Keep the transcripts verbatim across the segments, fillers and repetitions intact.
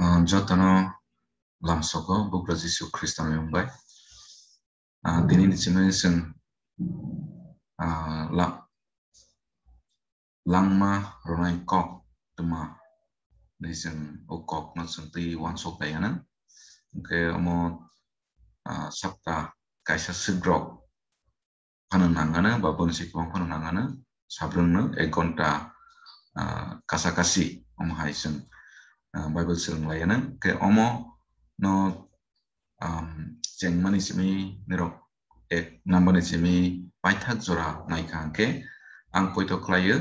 Ah, jotono lamsogo Bugra Jisu Khristo ni mung bai. Ah, tini ni simi chwng, ah, la-, langma rwnai kok tma ni chwng o kok no chwng twi uansuk lai anw. Hwnkhe omo, ah, sapta kaisa swk rok phano nang anw, ba boni se kwbang phano nang anw, sabrwng no ek ghonta, ah, kasa kasi omo hai chwng, ah, Bible swrwng lai anw. Hwnkhe omo no, um, chengmani simi nirok ek number ni simi paithak jora naikha hwnkhe ang poito khlaio.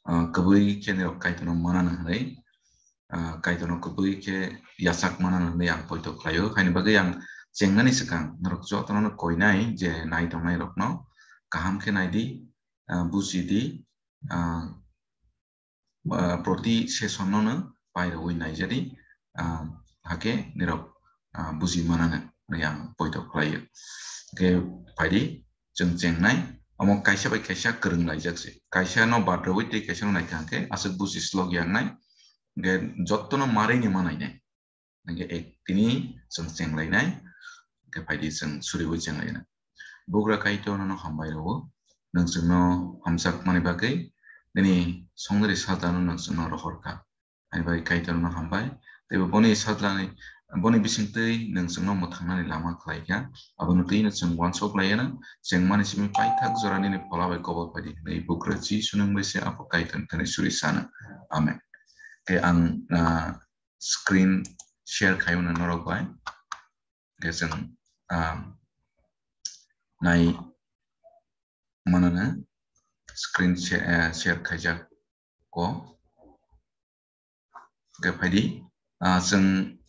Ah, kwbwi khe nirok Kaitorno manana hwnwi, ah, Kaitorno kwbwi khe yachak manana hwnwi ang poito khlaio. Haini bagwi ang chengnani swkang norok jotono no koinai je nai tongnai rokno kaham khe naidi, ah, bujidi, ah, ah, proti session no no pairogwi naijadi, ah, hakhe nirok, ah, buji manana hwnwi ang poito khlaio. Hwnkhe phaidi, chwng chengnai, omo kaisa bai kaisa kwrwng laijak se. Kaisa no bad rwui tei kaisa no naikha hwnkhe aswk buji slok ya wngnai, hwnkhe jotono marini ma nainai. Hwnkhe ek tini chwng chenglainai, hwnkhe phaidi chwng suriui chenglainai. Bugra Kaitor nono hambai rwo, nwng chwngno hamjakmani bagwi nini songdari sajlano nwng chwngno rohor kha. Ani bai Kaitorno hambai. Teibo boni sajlani, boni bisingtwi nwng chwngno mwthangnani lama khlai kha. Abono twino chwng uansuk lai anw. Chengmani simi paithak jora nini phola bai kobor phaidi hwnwi Bugra Jisu nwng bai se Apha Kaitorni thani suri sanw. Amen. Khe ang, ah, screen share khai mano norok bai. Khe chwng, ah, nai manana screen share, eh, share khaijak ko. Hwnkhe phaidi, ah, chwng,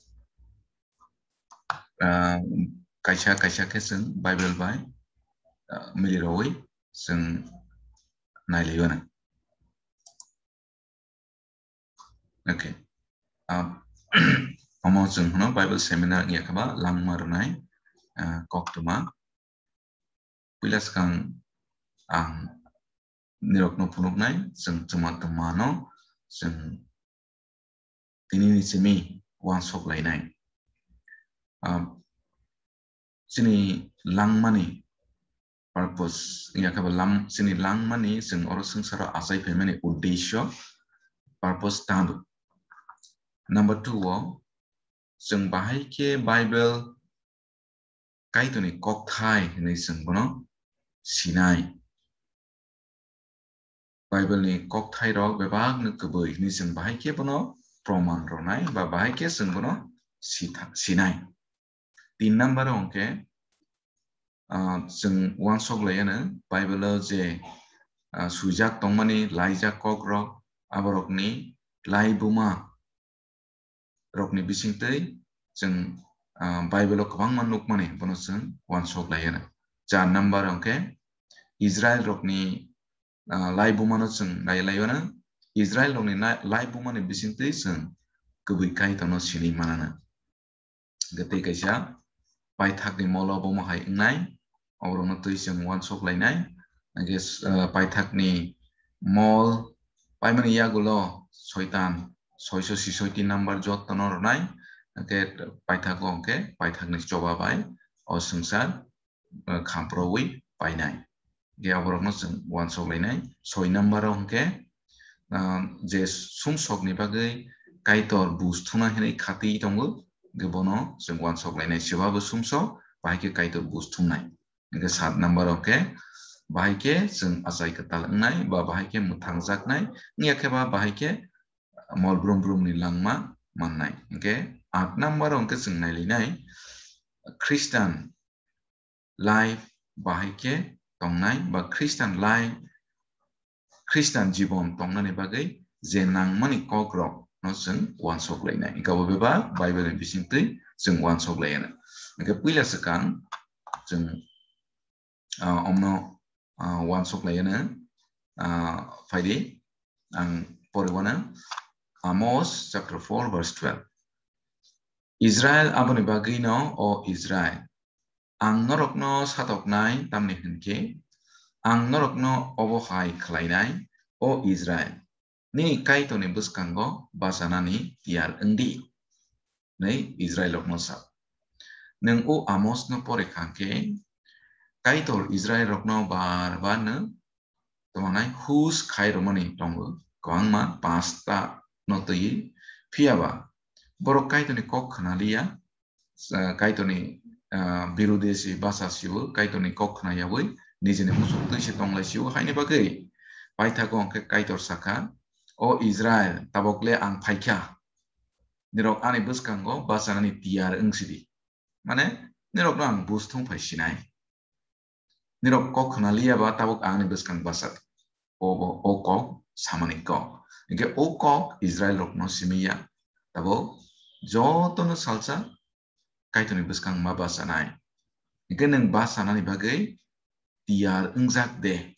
ah, kaisa, kaisa khe chwng Bible bai, ah, mili rwui chwng nailaiwi anw. Okay. Ah, omo chwng hwno Bible seminar wngya khe ba langma rwnai, ah, koktwma. Puila swkang ang nirokno phunuknai, chwng chwma twmano chwng tini ni simi uansuk lainai. Ah, chini langmani purpose, wngya khe ba lam-, chini langmani chwng oro swngcharo achai phaimani uddesyo, purpose tamo. Number two o, chwng bahai khe Bible Kaitorni kokthai hwnwi chwng bono sinai. Bible ni kokthai rok bebak no kwbwi hwnwi chwng bahai khe bono proman rwnai ba bahai khe chwng bono sitha-, sinai. Tin number o hwnkhe, ah, chwng uansuk lai anw Bible o je, ah, swijak tongmani laijak kok rok, aborokni laibuma rokni bisingtwi chwng, ah, Bible o kwbangma nukmani bono chwng uansuk lai anw. Char number o hwnkhe Israel rokni, ah, laibumano chwng nai lai anw. Israel rokni na-, laibumani bisingtwi chwng kwbwi Kaitorno sinwi mananw. Hwnkhe tei kaisa paithakni molo bomo hai wngnai, oborokno twi chwng uansuk lainai. Hwnkhe, ah, paithakni mol paimani yagulo soitan soiso sisoi tin number jotono rwnai. Hwnkhe paithago hwnkhe paithakni choba bai o swngchar, ah, khamprowi painai. Hwnkhe aborokno chwng uansuk lainai. Soi number o hwnkhe, ah, je sumsokni bagwi Kaitor buj thumnai hwnwi khatwi tongo, hwnkhe bono chwng uansuk lainai. Swbabo sumsok, bahai khe Kaitor buj thumnai. Hwnkhe sat number o khe bahai khe chwng achai kwtal wngnai ba bahai khe mwthangjaknai, wngya khe ba bahai khe mol brum brum ni langma mannai. Hwnkhe aat number o hwnkhe chwng nailainai Christian life bahai khe tongnai ba Christian life, Christian jibon tongnani bagwi je nangmani kok rok no chwng uansuk lainai. Hwnkhe abo bebak Bible ni bisingtwi chwng uansuk lai anw. Hwnkhe puila swkang chwng, ah, omno, ah, uansuk lai anw, ah, phaidi ang poriwanw Amos chapter four verse twelve. Israel aboni bagwino, o Israel, ang norokno satoknai, tamni hwnkhe ang norokno obo hai khlainai, o Israel, Nini Kaitorni bwskango bachanani tiyar wng di, hwnwi Israilrokno sa. Nwng o Amosno pore kha khe Kaitor Israilrokno bar bar no tongmanai hus khai rwmani tongo, kwbangma pasta no twiwi. Phiya ba borok Kaitorni kok khna liya, ah, Kaitorni, ah, birude se basa sio, Kaitorni kok khna yawi nijini musuk twi se tonglai sio, haini bagwi paithago hwnkhe Kaitor sakha, "O Israil, tabok le ang phaikha, nirok ani bwskango bachanani tiyar wng sidi." Mane, nirokno ang bus thung phai sinai. Nirok kok khna liya ba tabuk ang ni bwskang basa di. O bo, o kok samani kok. Hingke o kok Israel rokno simi ya. Tabuk jotono salsa Kaitorni bwskang ma basa nai. Hingke nwng basa nani bagwi tiyar wngjak de.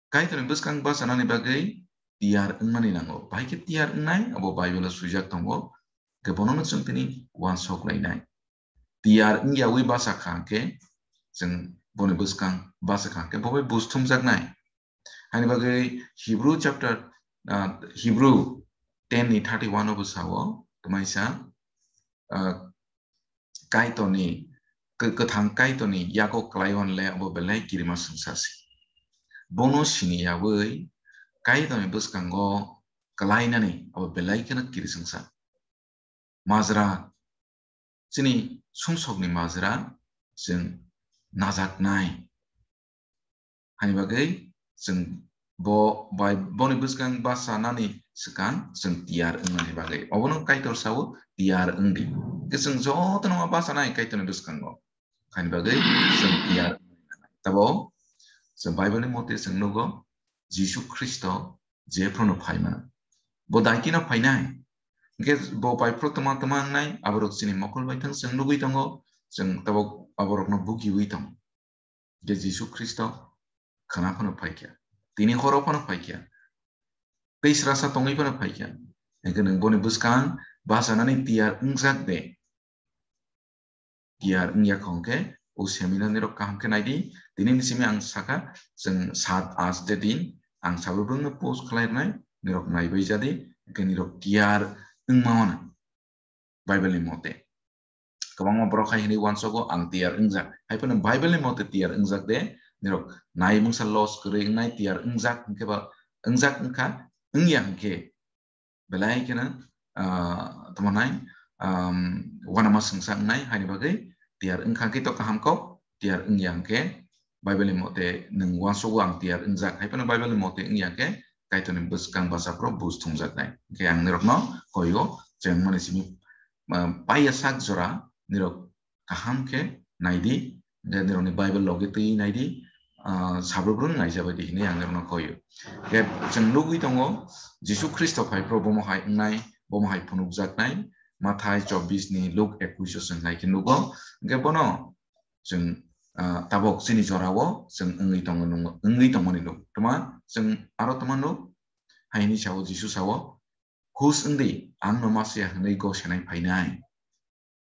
Kaitorni bwskang basa nani bagwi tiyar wngmani nango. Bahai khe tiyar wngnai, abo Bible o swijak tongo. Hingke bonono chwng tini uansuk lainai. Tiyar wngyawi basa kha hwnkhe chwng boni bwskang basa kha hwnkhe bo bai bus thumjaknai. Haini bagwi Hebrew chapter, ah, Hebrew ten ni thirty one o bwsao twmaisa, ah, Kaitorni, kw-, kwthang Kaitorni yago kwlaiwan le abo belai kirima swngsa se. Bono sini yawi Kaitorni bwskango kwlainani abo belai kheno kiri swngsa. Majra, chini sumsokni majra chwng najaknai. Hani bagwi chwng bo bai boni bwskang basa nani swkang chwng tiyar wngnani bagwi. Obono Kaitor sao tiyar wngdi. Hwnkhe chwng jotono ma basa nai Kaitorni bwskango. Hani bagwi chwng tiyar wngnani. Tabo chwng Bible ni mote chwng nugo Jisu Khristo jephruno phaimano. Bo daikino phainai. Hwnkhe bo bai phro twma twma wngnai, aborok chini mokol bai thang chwng nugwi tongo, chwng tabok aborokno bugiwi tongo. Je Jisu Khristo khna phano phaikha, tini horo phano phaikha, tei srasa tongwi phano phaikha. Hwnkhe nwng boni bwskang bachanani tiyar wngjak de? Tiyar wngya kha hwnkhe o seminar nirok kaham khe naidi. Tini ni simi ang sakha, chwng sat ach de din ang sabrubwrwngno post khlai rwnai, nirok naibai jadi, hwnkhe nirok tiyar wngma wana. Bible ni mote kwbangma borok hai hwnwi uansogo, "Ang tiyar wngjak." Hai phano Bible ni mote tiyar wngjak de, nirok nai mungsa loss kwrwi wngnai, tiyar wngjak hwnkhe ba wngjak wngkha, wngya hwnkhe belai kheno, ah, tamo nai, um, uanama swngsa wngnai, haini bagwi tiyar wngkha khe to kaham kok, tiyar wngya hwnkhe Bible ni mote nwng uansogo ang tiyar wngjak, hai phano Bible ni mote wngya hwnkhe Kaitorni bwskang basa phoro bus thumjaknai. Hwnkhe ang nirokno koigo, chwng mani simi, ah, paiya sak jora nirok kaham khe naidi, hwnkhe nirokni Bible logi twi naidi, ah, sabrubwrwng naijabaidi hinwi ang nirokno koiyo. Hwnkhe chwng nugwi tongo, Jisu Khristo phai phro bomo hai wngnai, bomo hai phunukjaknai, Mathai chobbish ni, Luk ekush o chwng hai khe nugo. Hwnkhe bono chwng, ah, tabok chini jorao chwng wngwi tongo, wngwi tongmani nuk. Tma chwng aro tma nuk, haini sao Jisu sao, "Hus wngdi, ang no Masia hwnwi gosenai phainai."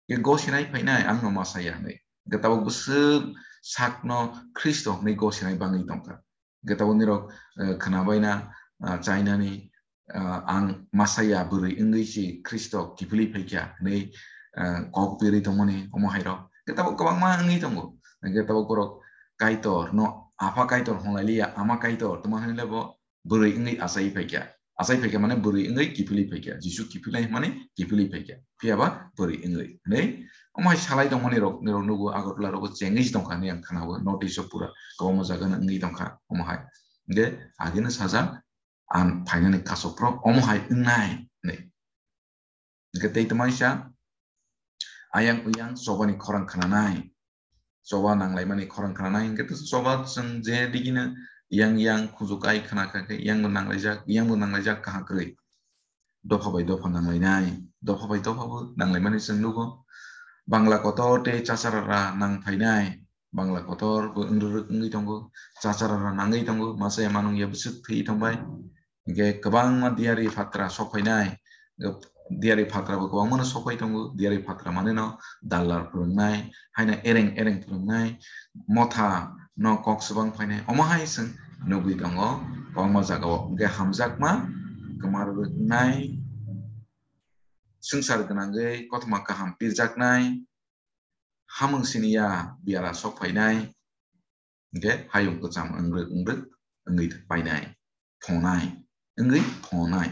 Khe gosenai phainai ang no Masia hwnwi. Hwnkhe tabok bwswk sakno Khristo hwnwi gosenai bangwi tongkha. Hwnkhe tabok nirok, eh, khwnabaina, ah, chainani, ah, ang Masia bwrwi wngwi si Khristo kiphilwi phaikha hwnwi, ah, kok berwi tongmani omo hairok. Hwnkhe tabok kwbangma wngwi tongo. Hwnkhe tabok borok Kaitor no Apha Kaitor hwnlailiya, Ama Kaitor tongma hwnwi le bo bwrwi wngwi achai phaikha. Achai phaikha mane bwrwi wngwi kiphilwi phaikha. Jisu kiphilnai hwnmani kiphilwi phaikha. Phiya ba bwrwi wngwi. Hwnwi omo hai salai tongmani rok, nirok nugo Agartala rogo chengwi tongkha hwnwi ang khwnao. North East o pura kwbangma jaga no wngwi tongkha omo hai. Hwnkhe ageno sajak, ang phainani kaso phro omo hai wngnai hwnwi. Hwnkhe tei tamaisa ayang uyang chobani khorang khnanai. Choba nanglaimani khorang khnanai hwnkhe to choba chwng je digino yang yang khujuk ai khna kha khe yang bo nanglaijak, yang bo nanglaijak kaham kwrwi. Dopha bai dopha nanglainai, dopha bai dopha bo nanglaimani chwng nugo. Bangla kotor tei chacharara nang phainai, Bangla kotor bo wngrwrwk wngwi tongo, chacharara nangwi tongo, masa ya manung ya bwswk thwi tongbai. Hingke kwbangma diyari patra sokphainai, diyari patra bo kwbangmano sokphai tongo, diyari patra maneno dallar phwrwngnai, haino ereng ereng phwrwngnai, motha no kok swbang phainai, omo hai chwng nugwi tongo kwbangma jagao. Hingke hamjakma kwmar wngnai, swngchar gwnangwi kothoma kaham pirjaknai, hamung siniya biyara sok phainai, hwnkhe hayung kwcham wngrwk wngrwk wngwi painai, phonai, wngwi phonai.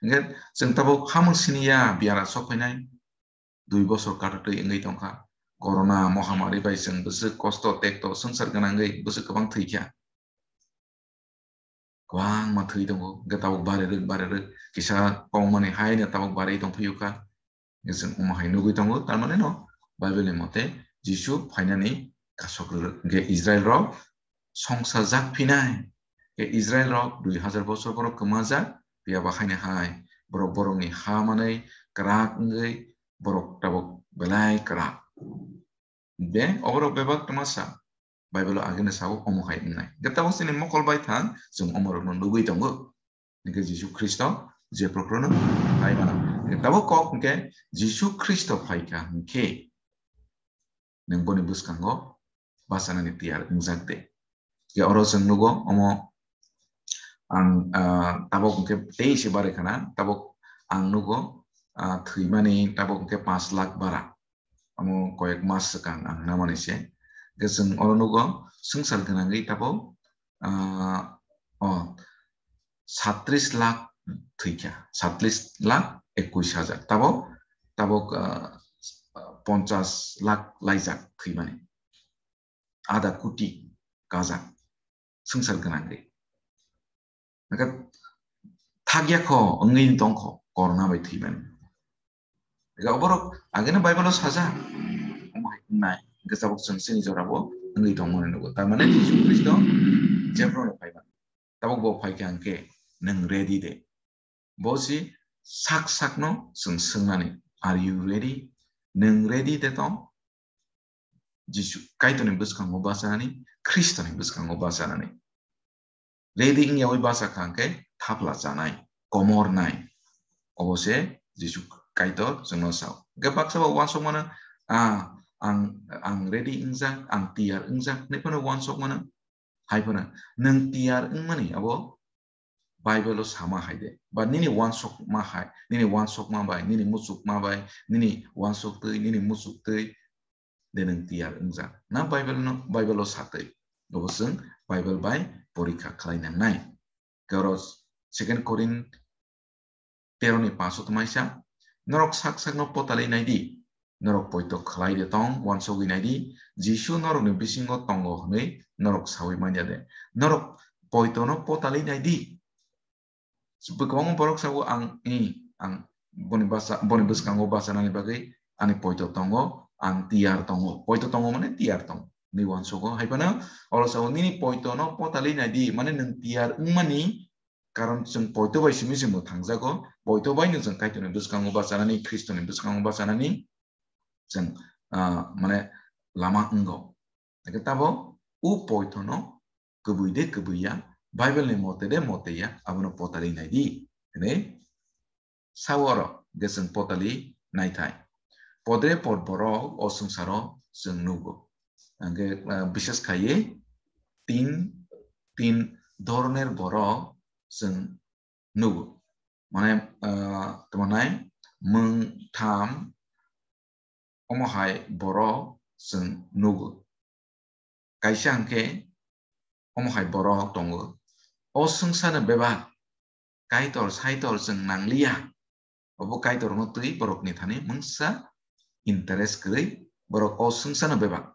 Hwnkhe chwng tabuk hamung siniya biyara sok phainai, dui bosor katatwi wngwi tongkha. Corona mohamari bai chwng bwswk kosto tekto swngchar gwnangwi bwswk kwbang thwikha. Kwbangma thwi tongo, hwnkhe tabuk barirwk barirwk kisa kongmani haino tabuk barwi tongphiyokha. Hwnkhe chwng omo hai nugwi tongo, tar mane no Bible ni mote Jisu phainani kasok rwrwk. Hwnkhe Israel rok songsa jak phinai. Hwnkhe Israel rok dui hajar bosor borok kwmajak, phiya ba haino hai borok borokni ha manwi kwrak wngwi borok tabuk belai kwrak. Be, oborok bebak twma sa, Bible o agini sao omo hai wngnai. Hwnkhe tabuk chini mokol bai thang, chwng omorokno nugwi tongo. Hwnkhe Jisu Khristo je prokhrono hai mano. Hwnkhe tabuk kok hwnkhe Jisu Khristo phaikha hwnkhe nwng boni bwskango bachanani tiyar wngjak de. Hwnkhe oro chwng nugo omo ang, ah, tabuk hwnkhe tei se barwi khana, tabuk ang nugo, ah, thwimani tabuk hwnkhe panch lakh bara. Omo koyek mas swkang ang namani se. Hwnkhe chwng oro nugo swngchar gwnangwi tabuk, ah, o, satris lakh thwikha, satris lakh ekwis hajar. Tabuk, tabuk, ah, ponchas lakh laijak thwimani. Adha koti kajak swngchar gwnangwi. Hwnkhe thakya kho wngwi tongkho corona bai thwimani. Hwnkhe oborok agini Bible o sajak, omo hai wngnai. Hwnkhe tabuk chwng chini jorao wngwi tongmani nugo. Tar mane Jisu Khristo jephru phaiba. Tabuk bo phaikha hwnkhe nwng ready de? Bo si sak sakno chwng swngnani, "Are you ready?" Nwng ready de tong? Jisu Kaitorni bwskango bachanani, Khristoni bwskango bachanani. Ready wngyawi bachakha hwnkhe thapla chanai, komor nai. Obo se Jisu Kaitor chwngno sao. Hwnkhe baksa bo uansukmano, "Ah, ang, ang ready wngjak, ang tiyar wngjak," hinwi phano uansukmano. Hai phano nwng tiyar wngmani abo Bible o sama hai de, ba nini uansukma hai, nini uansukma bai, nini muchukma bai, nini uansuktwi, nini muchuktwi de nwng tiyar wngjak na Bible no, Bible o satwi? Obo chwng Bible bai porikha khlai nangnai. Hwnkhe oro Second Corinth tero ni panch o tongmani sa, "Norok sak sakno potalwi nai di, norok poito khlai de tong, uansugwi nai di, Jisu norokni bisingo tongo hwnwi norok saui manya de? Norok poitono potalwi nai di." Kwbangma borok sao, "Ang, i, ang boni bacha, boni bwskango bachanani bagwi ani poito tongo, ang tiyar tongo." Poito tongo mane tiyar tongo. Ni uansugo hai phano oro sao, "Nini poitono potalwi nai di," mane nwng tiyar wngmani, karon chwng poito bai simi simi thangjago, poito bai no chwng Kaitorni bwskango bachanani, Khristoni bwskango bachanani chwng, ah, mane lama wngo. Hwnkhe tabo o poitono kwbwi de kwbwi ya, Bible ni mote de mote ya, abono potalwi nai di, hwnwi sao oro, hwnkhe chwng potalwi naithai. Podre pod borok o swngcharo chwng nugo. Hwnkhe, ah, bishes khaiwi tin, tin dhoroner borok chwng nugo. Mane, ah, tamo nai, mung tham, omo hai borok chwng nugo. Kaisa hwnkhe omo hai borok tongo. O swngcharno bebak Kaitor saitor chwng nangliya. Obo Kaitorno twi borokni thani mungsa interest kwrwi borok o swngcharno bebak.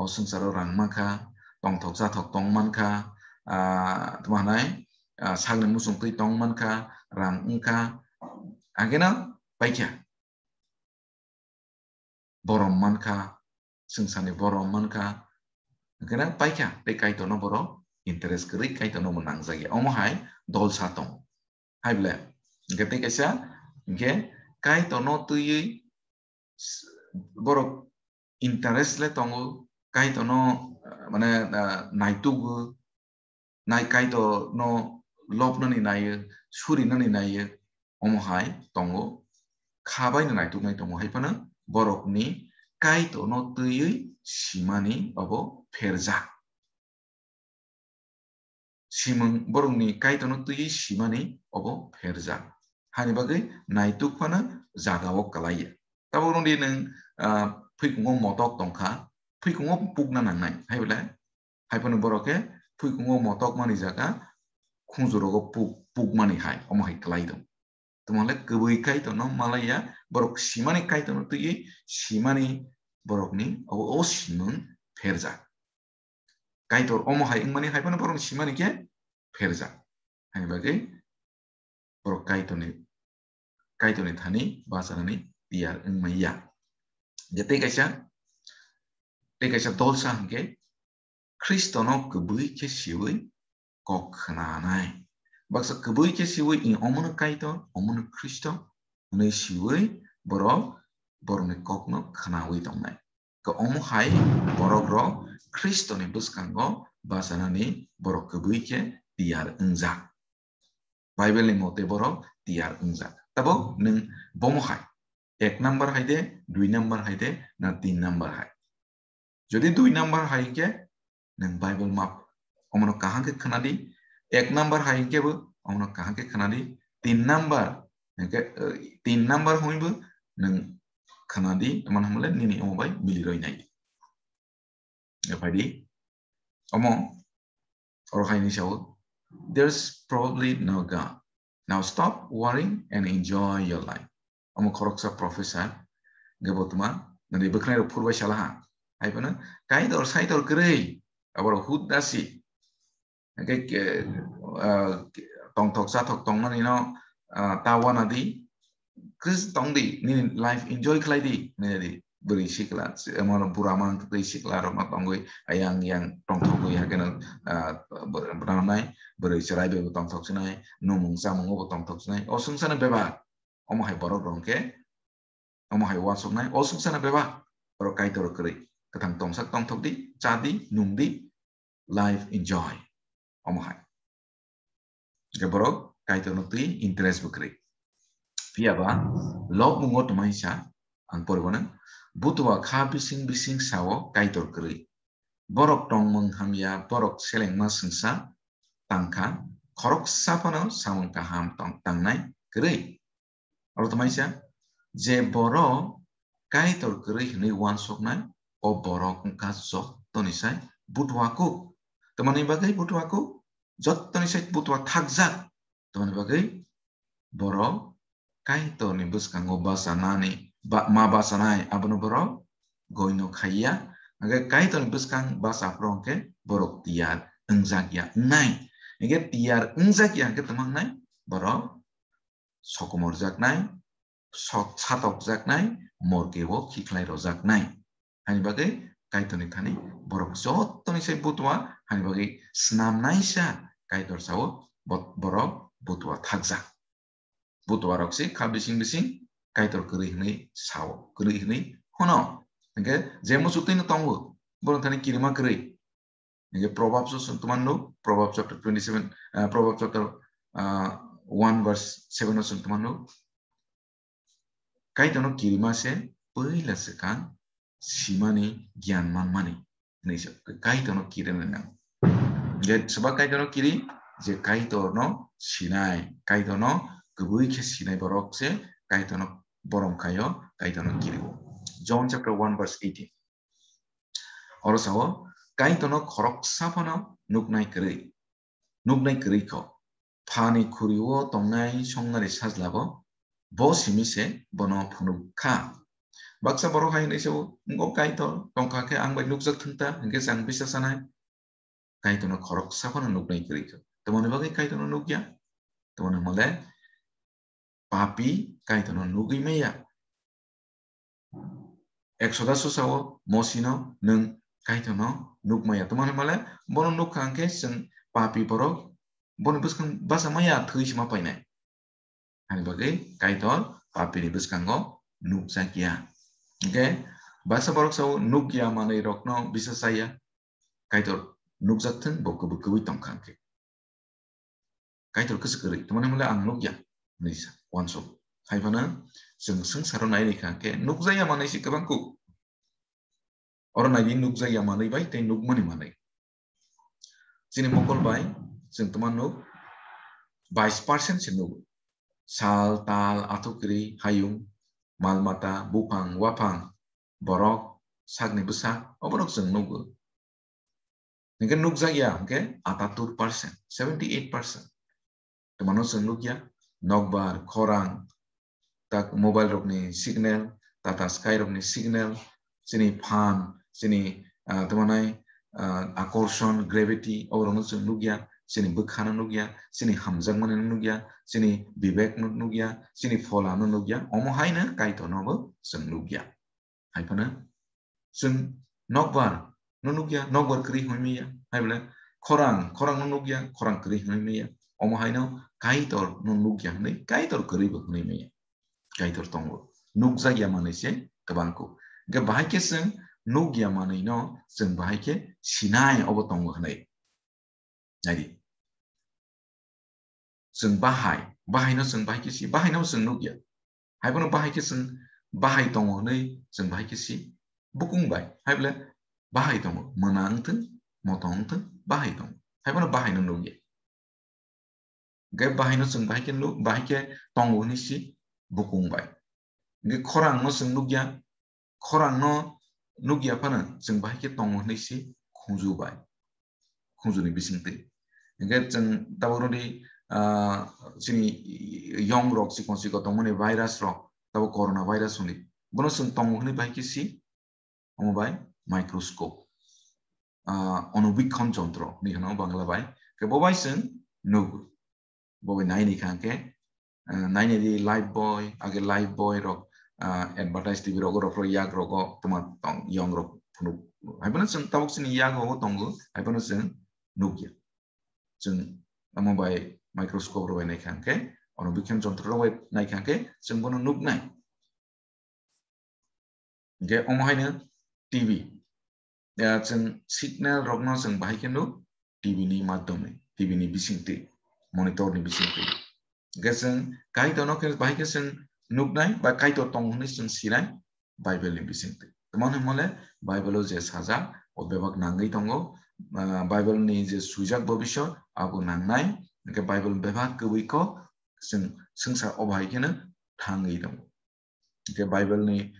O swngcharo rang mankha, tongthok chathok tong mankha, ah, tamo hwnai, ah, sakni muchung twi tong mankha, rang wngkha, hwnkhe no paikha. Borom mankha, swngcharni borom mankha, hwnkhe no paikha, tei Kaitorno borok interest kwrwi Kaitorno bo nangjak ya. Omo hai dolsa tong. Hai bole, hwnkhe tei kaisa, hwnkhe Kaitorno twiwi s-, borok interest le tongo, Kaitorno, ah, mane, ah, naitugo, nai Kaitorno lobnani naiyo, surinani naiyo, omo hai tongo, kha baino naituknai tongo, hai phano borokni Kaitorno twiwi simani obo pherjak. simung borokni Kaitorno twiwi simani obo pherjak. Hani bagwi naituk phano jagao kwlaiya. Tabuk rwngdi nwng, ah, phuikungo motok tongkha, phuikungo pukna nangnai, hai belai? Hai phano borok khe phuikungo motok mani jaga khunjurogo puk-, pukmani hai, omo hai kwlai tong. Tamo le kwbwi Kaitorno malaiya, borok simani Kaitorno twiwi simani borokni obo o simung pherjak. Kaitor omo hai wngmani hai phano borokni simani khe pherjak. Hani bagwi borok Kaitorni, Kaitorni thani bachanani tiyar wngmaya. Je tei kaisa, tei kaisa dolsa hwnkhe Khristono kwbwi khe siwi kok khnanai. Baksa kwbwi khe siwi i omono Kaitor, omono Khristo hwnwi siwi borok borokni kokno khnawi tongnai. Khe omo hai borok rok Khristoni bwskango bachanani borok kwbwi khe tiyar wngjak. Bible ni mote borok tiyar wngjak. Tabo nwng bomo hai, ek number hai de, dui number hai de, na tin number hai. Jodi dui number hai hwnkhe nwng Bible map omono kaham khe khwnadi, ek number hai hwnkhe bo omono kaham khe khwnadi, tin number hwnkhe, eh, tin number hwnwi bo nwng khwnadi, tamani hwnle nini omo bai miliroi nai. Phaidi. Omo, oro hai ni sao, "There's probably no God. Now stop worrying and enjoy your life." Omo khoroksa professor, ge bo tuma, nani bwkhwnai rok phurbai sala ha. Hai phano, "Kaitor, saitor kwrwi, aboro hut dasi." Hingke ke, ah, tongthok chathok tongmani no, ah, ta wana di. Kris tong di, nini life enjoy khlai di, nini di. Bwrwi sikla, si-, mano bura man twi sikla rok no tongwi, ayang yang tongthok wi hakeno, ah, bwrwi bwrwi nai, bwrwi chwrai bai bo tongthok sinai, numung chamung bo tongthok sinai. O swngchar ni bebak, omo hai borok rok hwnkhe, omo hai uansuknai, o swngchar ni bebak, borok Kaitor kwrwi, kwthang tongsak tongthok di, cha di, nung di, life enjoy. Omo hai. Hingke borok Kaitorno twi interest bo kwrwi. Phiya ba lobmungo tongmani sa ang poribo nang, butua kha bising bising sao Kaitor kwrwi. Borok tongmung hamya, borok selengma swngsa tangkha, khoroksa phano samung kaham tong-, tangnai kwrwi. Oro tongmani sa, je borok Kaitor kwrwi hwnwi uansuknai, o borok wngkha jottoni sai butua kuk. Tamoni bagwi butua kuk? Jottoni sai butua thakjak. Tamoni bagwi borok Kaitorni bwskango bachanani, ba-, ma bachanai, abono borok goino khaiya. Hingke Kaitorni bwskang bacha phuru hingke borok tiyar wngjak ya wngnai. Hingke tiyar wngjak ya hingke tamo wngnai? Borok sokomorjaknai, sot-, satokjaknai, morkeo khiklai rojaknai. Hani bagwi Kaitorni thani borok jottoni sai butua, hani bagwi snamnaisa Kaitor sao bot-, borok butua thakjak. Butua rok se kha bising bising Kaitor kwrwi hwnwi sao, kwrwi hwnwi hono. Hingke je muchuk twi no tongo, borok thani kirima kwrwi. Hingke Proverbs o chwng tongmani nuk, Proverbs chapter twenty-seven, ah, Proverbs chapter, ah, one verse seven o chwng tongmani nuk. Kaitorno kirima se puila swkang simani giyan manmani hwnwi se Kaitorno kirina nang. Je swbak Kaitorno kiri, je Kaitorno sinai, Kaitorno kwbwi khe sinai borok se Kaitorno borom khaio, Kaitorno kirio. John chapter one verse eighteen. Oro sao, Kaitorno khoroksa phano nuknai kwrwi, nuknai kwrwi kho. Phani khuri-o tongnai songnari sajlabo bo simi se bono phunuk kha. Baksa borok hai hwnwi sao, "Wngkha Kaitor tongkha khe ang bai nukjak thung ta," hwnkhe chang bisa sanai. Kaitorno khoroksa phano nuknai kwrwi kho. Tamoni bagwi Kaitorno nukya? Tamoni hwnle papi Kaitorno nugwi maya. Exodus o sao Mosino nwng Kaitorno nukmaya. Tamoni hwnle bono nukha hwnkhe chwng papi borok boni bwskang bachamaya thwi se ma painai. Hani bagwi Kaitor papini bwskango nukjakya. Hingke baksa borok sao nukya manwi rokno bisa chaya. Kaitor nukjak thung, bo kwbwi kwbwi tongkha hwnkhe. Kaitor khe se kwrwi, tamani hwnle ang nukya, hwnwi sa, uansuk. Hai phano chwng swngcharo nai rikha khe nukjakya manwi se kwbang kuk. Oro naidi nukjakya manwi bai tei nukmani manwi. Chini mokol bai chwng tuma nuk, bais percent se nugo. Sal, tal, athukiri, hayung, mal mata, buphang, waphang, borok, sakni bwsak, oborok chwng nugo. Hinkhe nukjakya hinkhe atattur percent, seventy eight percent. Twmano chwng nukya, nokbar, khorang, tak mobile rokni signal, Tata Sky rokni signal, chini phan, chini, ah, tamo nai, ah, akorshon, gravity, oborokno chwng nukya, chini bwkhano nukya, chini hamjakmani no nukya, chini bibek no nukya, chini pholano nukya, omo haino Kaitorno bo chwng nukya. Hai phano chwng nokbar no nukya, nokbar kwrwi hwnwi manya. Hai bole khorang, khorang no nukya, khorang kwrwi hwnwi manya. Omo haino Kaitor no nukya hwnwi, Kaitor kwrwi bo hwnwi manya. Kaitor tongo. Nukjakya manwi se kwbang kuk. Hinkhe bahai khe chwng nukya manwi no chwng bahai khe sinai obo tongo hwnwi. Naidi. Chwng bahai, bahai no chwng bahai khe si, bahai no chwng nukya. Hai bono bahai khe chwng bahai tongo hwnwi chwng bahai khe si. Bukung bai, hai bole bahai tongo, mwnang wngthwng, motong wngthwng, bahai tongo. Hai bono bahai no nukya. Hinkhe bahai no chwng bahai khe nuk, bahai khe tongo hwnwi si bukung bai. Hinkhe khorang no chwng nukya, khorang no nukya phano chwng bahai khe tongo hwnwi si khunju bai, khunju ni bisingtwi. Hinkhe chwng tabuk rodi, ah, chini yong rok chikon chikon tongmani virus rok, tabuk corona virus hwnwi, bono chwng tongo hwnwi bahai khe si, omo bai microscope, ah, onubikkhan jontro hinwi hwno Bangla bai. Khe bo bai chwng nugo. Bo bai naini kha khe, ah, naini di Lifebuoy, age Lifebuoy rok, ah, advertise T V rogo, rok yak rogo, toma tong, yong rok phunuk. Hai bono chwng tabuk chini yago tongo, hai bono chwng nukya. Chwng omo bai microscope rok bai nai kha khe, onubikkhan jontro rok bai nai kha khe, chwng bono nuknai. Hinkhe omo haino T V. Ya, chwng signal rokno chwng bahai khe nuk T V ni madhyome, T V ni bisingtwi, monitor ni bisingtwi. Hinkhe chwng Kaitorno khe bahai khe chwng nuknai ba Kaitor tongo hwnwi chwng sinai Bible ni bisingtwi. Tamo hwnmale Bible o je sajak, o bebak nangwi tongo, ah, Bible ni je swijak bobisot, abo nangnai, hinkhe Bible bebak kwbwi kok chwng swngchar o bahai kheno thangwi tongo. Hinkhe Bible ni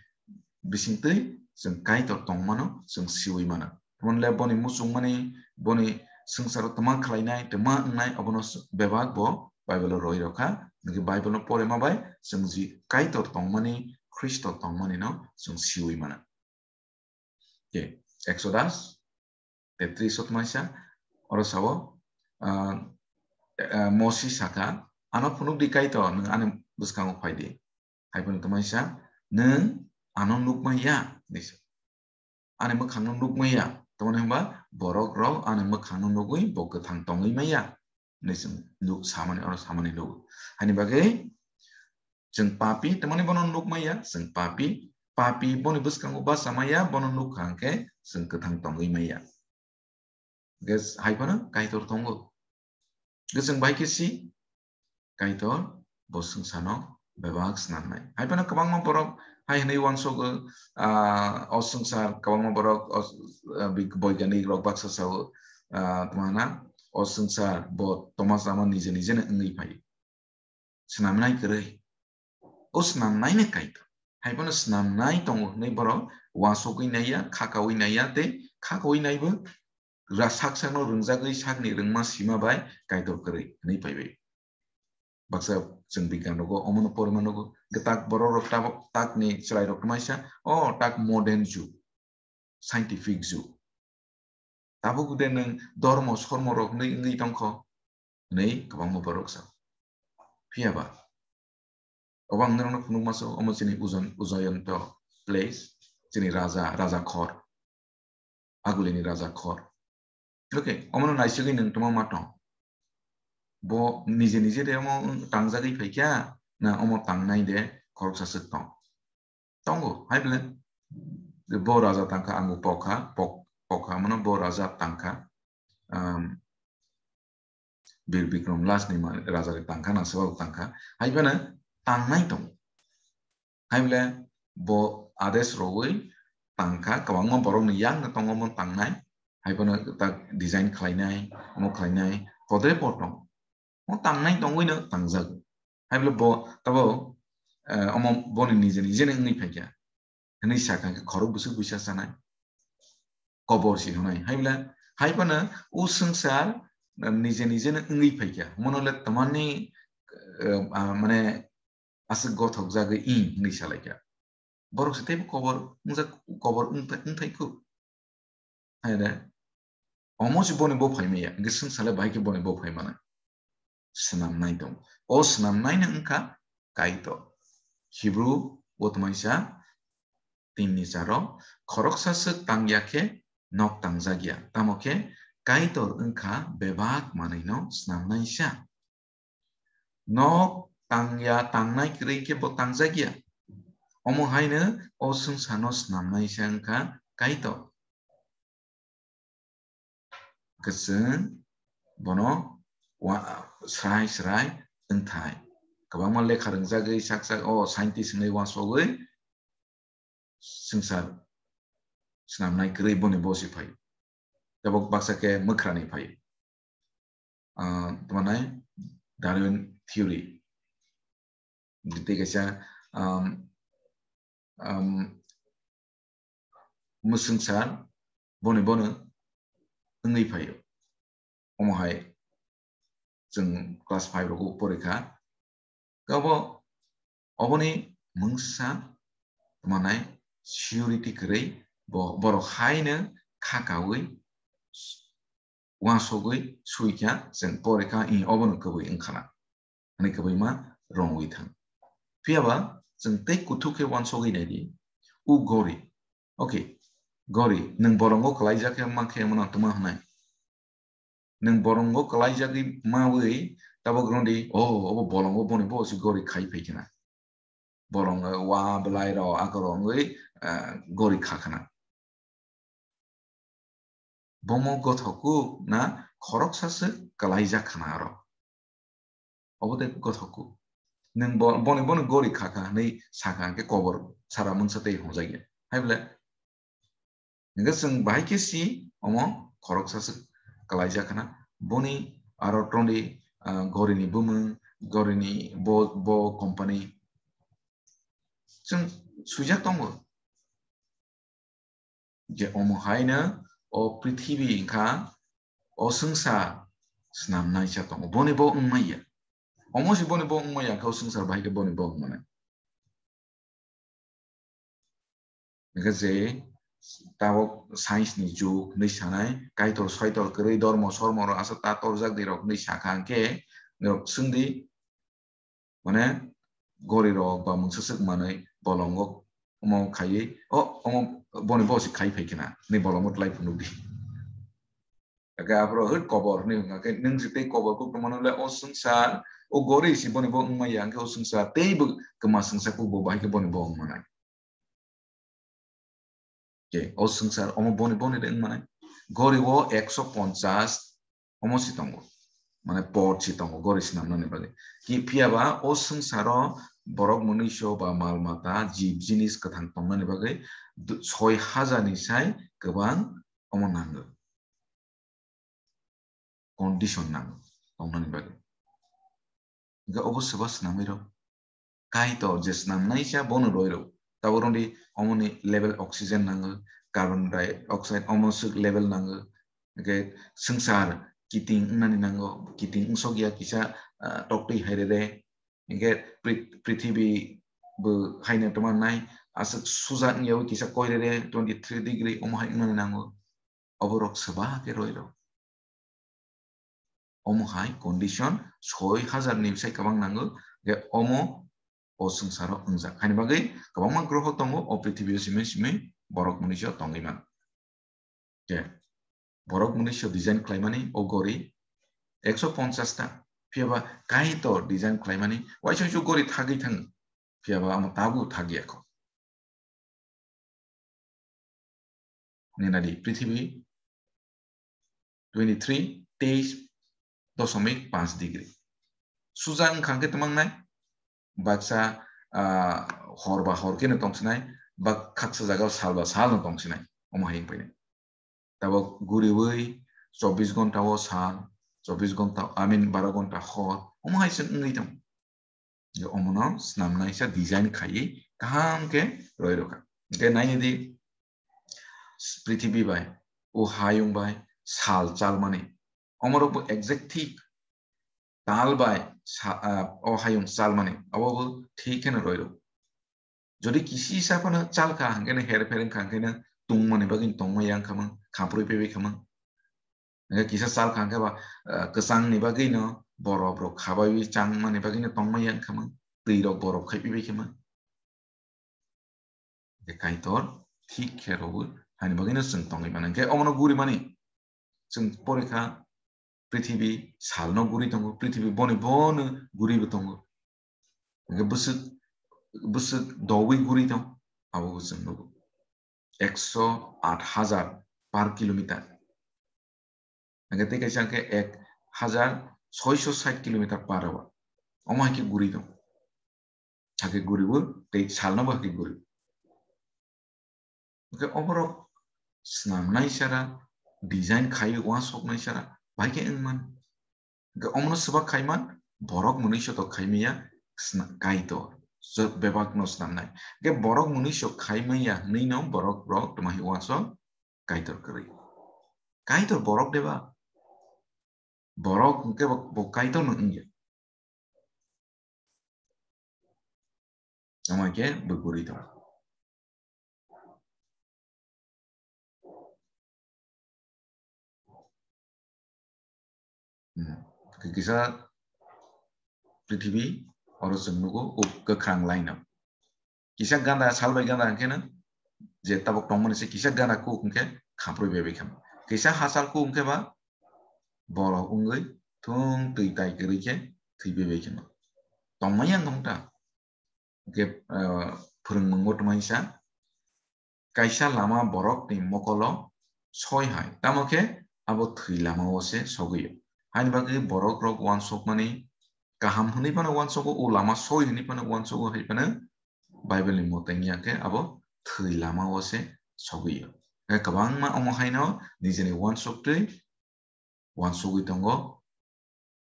bisingtwi chwng Kaitor tongmano chwng siwi mano. Tamoni le boni muchungmani, boni swngcharo twma khlainai, twma wngnai, obono s-, bebak bo Bible o roi rokha. Hinkhe Bible no porema bai chwng ji Kaitor tongmani, Khristo tongmani no chwng siwi mano. Ke, Exodus tetris o tmaisa, oro sao, ah, ah, Mosi saka, "Ano phunuk di Kaitor, nwng ani bwskango phai di." Hai phano tmaisa, "Nwng ano nukmaya," hinwi sa. "Ani mwkhangno nukmaya." Tamoni hwnba borok rok ani mwkhangno nugwi bo kwthang tongwi maya. Hinwi chwng nuk samani, oro samani nugo. Haini bagwi chwng papi, tamoni bono nuk maya, chwng papi, papi boni bwskango basa maya, bono nuk kha hwnkhe chwng kwthang tongwi maya. Hinkhe hai phano Kaitor tongo. Hinkhe chwng bai khe si, Kaitor bo swngcharno bebak snamnai. Hai phano kwbangma borok hai hwnwi uansukgo, ah, o swngchar kwbangma borok, o, ah, big-, boiganik rok baksa sao, ah, tma hwna, o swngchar bo toma chama nije nije no wngwi phai. Snamnai kwrwi. O snamnai no Kaitor. Hai phano snamnai tongo hwnwi borok uansukgwi naiya, khakaui naiya tei khakaui naibo ra-, sak sakno rwngjagwi sakni rwngma sima bai Kaitor kwrwi hwnwi phaibai. Baksa chwng bigyan rogo omono porima nugo. Gwtak borok rok tabok takni chwrai rok tmaisa, o tak modern jug, scientific jug. Tabuk de nwng dormo sormo rok nwi wngwi tongkho, hwnwi kwbangma borok sa. Phiya ba, obo ang norokno phunuk maso, omo chini Ujon-, Ujoyonto place, chini raja, raja khor. Agulini raja khor. Okay, omono naisingwi nwng tongma ma tong. Bo nije nije de omo tangjagwi phaikha, na omo tangnai de khoroksa swk tong? Tongo, hai bole. Bo raja tangkha, ang bo pokha, pok-, pokha, mano bo raja tangkha. Um, Bir Bikram last ni ma-, raja re tangkha, na swbak tangkha. Hai phano tangnai tongo. Hai bole bo ades rogwi tangkha, kwbangma borokni yang no tongo omo tangnai. Hai phano tak design khlainai, omo khlainai, Podre pod tong. O tangnai tongwi no tangjak. Hai bole bo tabo, eh, omo boni nije nije no wngwi phaikha. Hwnwi sakha khe khorok bwswk buisa chanai. Kobor si hwnai. Hai bole hai phano o swngchar, eh, nije nije no wngwi phaikha. Mono le tamani, eh, ah, mane aswk gothok jagwi ing hwnwi salaikha. Borok se teibo kobor wngjak, kobor wng thai, wng thai kho. Hai de. Omo se boni bo phai maya, hwnkhe swngchar le bahai khe boni bo phai manai. Swnamnai tong. O swnamnai no wngkha Kaitor. Hebrew o tmaisa tin ni charo, khoroksa swk tangya khe nok tangjak ya. Tamo khe Kaitor wngkha bebak manwi no swnamnaisa. Nok tangya, tangnai kwrwi khe bo tangjak ya. Omo haino o swngchar no swnamnaisa wngkha Kaitor. Kwchwng bono wa-, srai srai wngthai. Kwbangma lekha rwngjagwi sak sak o scientist hwnwi uansugwi swngchar swnamnai kwrwi boni bo se phai. Tabuk baksa khe mwkhrani phai. Ah, tamo nai Darwin theory. Tei kaisa, um, um, mwswngchar boni bono wngwi phaio. Omo hai chwng class five rogo porikha. Kabo oboni mungsa manai security kwrwi bo, borok haino kha kaui uansugwi suikha, chwng porikha, i obono kwbwi wngkhana. Ani kwbwi ma rwngwi thang. Phiyaba chwng tei kuthuk khe uansugwi naidi, u gori. Okay, gori, nwng bolongo kwlaijak khe ma khe mano tuma hwnai. Nwng bolongo kwlaijagwi mawi tabuk rwngdi, oh, obo bolongo boni bo se gori khai phaikhana. Bolongo wa belai rok akorok wngwi, ah, gori khakhana. Bomo gothokuk na khoroksa se kwlaijak khana aro. Obo tei gothokuk. Nwng bo-, boni bono gori khakha hwnwi sakha hwnkhe kobor sara mungsa tei hwnjakya. Hai bole? Hwnkhe chwng bahai khe si omo khoroksa se kwlaijak khana. Boni aro tongdi, ah, gorini bumung, gorini bo, bo company. Chwng swijak tongo. Je omo haino o prithibi wngkha o swngchar swnamnaisa tongo. Boni bo wngmaya. Omo se boni bo wngmaya khe o swngchar bahai khe boni bo wngmani. Hwnkhe je tabuk science ni jug hwnwi sanai, Kaitor soitor kwrwi dormo sormo rok asa ta torjak di rok hwnwi sakha hwnkhe norok swngdi, mane gori rok ba mungsa swk manwi bolongo omo khaiwi, o, omo boni bo se khai phai khena hwnwi bolongo tlai phunukdi. Hwnkhe aphuru hwt kobor hwnwi hwnkha khe nwng se tei kobor kuk tongmano le o swngchar, o gori se boni bo wngmaya hwnkhe o swngchar teibo kwma swngchar kuk bo bahai khe boni bo wngmanai. Khe o swngchar omo boni boni de wngmanai. Gori o ekso ponchas omo si tongo. Mane pod si tongo gori swnamnani bagwi. Ki phiyaba o swngcharo borok mwnwiso ba mal mata, jib jinis kwthang tongnani bagwi du-, soi hajar ni sai kwbang omo nango. Condition nango tongnani bagwi. Hwnkhe obo swba swnamwi rw. Kaitor je swnamnaisa bono rw rw. Tabuk rwngdi omoni level oxygen nango, carbon dioxide omo swk level nango. Hwnkhe swngchar kiting wngnani nango, kiting wngsokya kisa, ah, toktwi hai rw rw. Hwnkhe pri-, prithibi bo haino twmannai, aswk suja wngya o kisa koi rere twenty three degree omo hai wngmani nango. Oborok swba khe roi rw. Omo hai condition soi hajar ni bwsai kwbang nango, hwnkhe omo o swngcharo wngjak. Haini bagwi kwbangma groho tongo o prithibi o simi simi borok mwnwiso tongwi mano. Khe borok mwnwiso design khlaimani o gori ekso ponchas ta, phiyaba Kaitor design khlaimani waisa waisa gori thagwi thango, phiyaba omo tabuk thagya kho. Ninadi prithibi twenty three, teis dosomik panch degree. Suja wngkha hwnkhe twmangnai, baksa, ah, hor ba hor kheno tongsinai, ba khaksa jaga o sal ba sal no tongsinai, omo hai wngpainai. Tabuk guriwi chobbish ghonta o sal, chobbish ghonta, I mean, baro ghonta hor, omo hai se wngwi tong. Omono swnamnaisa design khaiwi kaham khe roi rwkha. Hwnkhe nainidi, prithibi bai, o hayung bai, sal chalmani, omorokbo exact thik tal bai sa-, ah, o hayung chalmani, abobo thik kheno roi rw. Jodi kisi sa phano chalkha, hwnkhe no her pher wngkha, hwnkhe no tungmani bagwi tongma yang khamang, khaprwi pebai khamang. Hwnkhe kisa chalkha hwnkhe ba, ah, kwchangni bagwino borok rok khabaiwi changmani bagwino tongma yang khamang, twi rok borok khai pibai khamang. Hwnkhe Kaitor thik khe rwwi hani bagwino chwng tongwi mano. Hwnkhe omono guri mani chwng porikha, prithibi salno guri tongo, prithibi boni bono guribo tongo. Hwnkhe bwswk, bwswk dowi guri tong, abo bo chwng nugo. Ekso aat hajar per kilometer. Hwnkhe tei kaisa hwnkhe ek hajar soiso sait kilometer per hour. Omo hai khe guri tong. Hakhe guribo tei salno bo hakhe guri. Hwnkhe oborok swnamnai sara, design khaiwi uansuknai sara, bai khe wngmani. Hwnkhe omono swbak khaima, borok mwnwi soto khaimaya sna-, Kaitor, so bebakno swnamnai. Hwnkhe borok mwnwi sok khaimaya hwnwino borok rok twmahi uansuk Kaitor kwrwi. Kaitor borok deba? Borok hwnkhe bo, bo Kaitorno wngya. Tamo khe bo guri tongo. Hmm. Kisa prithibi oro chwng nugo, o kwkhwrang line o. Kisa ganda, sal bai ganda hwnkhe no je tabuk tongmani se kisa ganda kuk hwnkhe khaprwi bebai kha. Kisa hachal kuk hwnkhe ba borok wngwi thung twi tai kwrwi khe thwi bebai khe no. Tongmani ang tong ta. Hwnkhe, ah, phwrwngmung bo twmai sa. Kaisa lama borokni mokolo soi hai, tamo khe abo thwi lama o se sogwi o. Haini bagwi borok rok uansukmani kaham hwnwi phano uansugo, o lama soi hwnwi phano uansugo hai phano Bible ni mwtai wngya khe abo thwi lama o se sogwi o. Hwnkhe kwbangma omo haino nijini uansuktwi uansugwi tongo,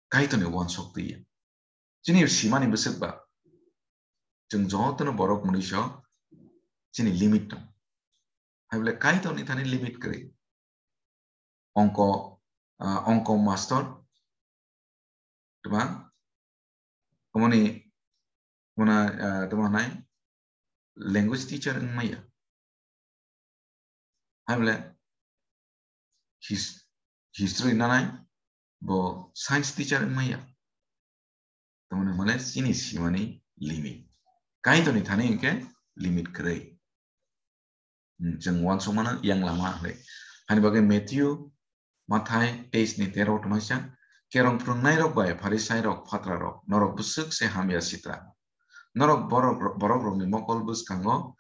Kaitorni uansuk twi ya. Chini simani bwswk ba, chwng jotono borok mwnwi so chini limit tong. Hai bole Kaitorni thani limit kwrwi. Ongko, ah, ongko master, twma, omoni, mona, ah, twma nai, language teacher wngmaya. Hai bole his-, history nanai bo science teacher wngmaya. Tamoni mole chini simani limit. Kaitorni thani hwnkhe limit kwrwi. Hmm, chwng uansukmano yang lama hwnwi. Hani bagwi Matthew, Mathai teis ni tero twmaisa, "Kerong phwrwngnairok bai Pharisairok, phatrarok, norok bwswk se hamya sitra! Norok borok, borokrokni mokol bwskango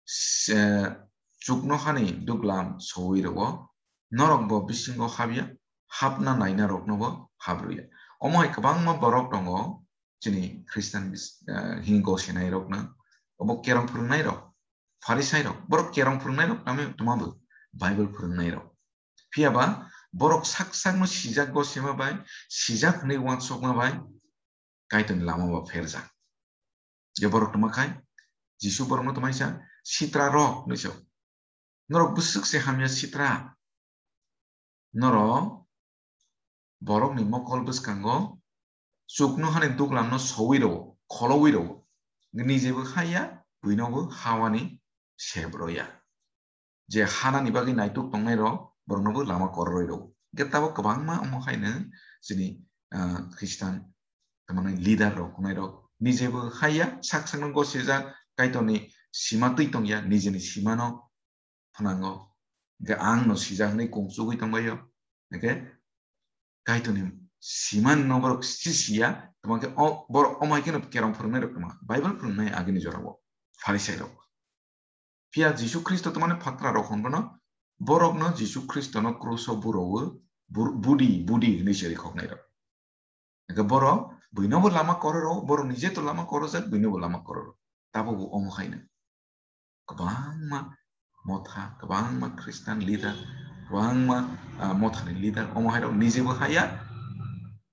se-, chuknohani duglam sowi rwo, norok bo bisingo habya, hapna nainarokno bo habrwya." Omo hai kwbangma borok tongo, chini Christian bis-, eh, hingo senairokno, obo kerong phwrwngnairok, Pharisairok, borok kerong phwrwngnairok tamo, tamo bo Bible phwrwngnairok. Phiya ba borok sak sakno sijak gosema bai, sijak hwnwi uansukma bai Kaitorni lama bo pherjak. Je borok tongma khai, Jisu borokno tongmani sa, "Sitra rok," hwnwi sa. Norok bwswk se hamya sitra. Norok borokni mokol bwskango chuknohani duglamno sowi rwo, kholowi rwo. Nijebo haya, buinobo hawani sebroya. Je hanani bagwi naituk tongnairok, boroknobo lama kororwi rwo. Hwnkhe tabuk kwbangma omo haino chini, ah, Christian, tamani leader rok, hwnnairok nijebo haya, sak sakno gosijak, Kaitorni sima twi tongya, nijeni simano phnango. Hwnkhe ang no sijak hwnwi kung chugwi tongbaio. Hwnkhe Kaitorni siman no borok si siya, tamo khe o borok omo hai kheno kerong phwrwngnairok tongma, Bible phwrwngnai agini jorao, Pharisairok. Phiya Jisu Khristo tongmani phatrarok hwnphano borokno Jisu Khristono kruso burowo, bur-, budi, budi hwnwi se rikhoknairok. Hwnkhe borok buinobo lama kororo, borok nije to lama korojak, buinobo lama kororo. Tabukbo omo haino kwbangma motha, kwbangma Christian leader, kwbangma, ah, mothani leader, omo hairok nijebo haya,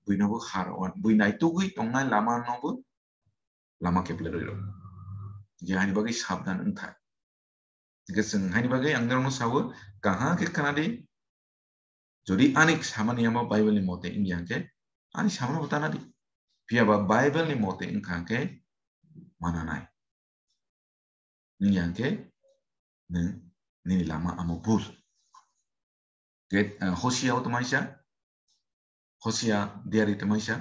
buino bo har wan, bui naitugwi tongnai lama no bo lama keple rwi rw. Je haini bagwi sabdan wng thai. Hingke chwng haini bagwi ang norokno sao, kaham khe khna di. Jodi ani samani amo Bible ni mote wngya hwnkhe, ani samano bo tana di. Phiya ba Bible ni mote wngkha hwnkhe mananai. Wngya hwnkhe nwng nini lama amo bul. Get, eh, Hosia o tamaisa, Hosia diari tamaisa,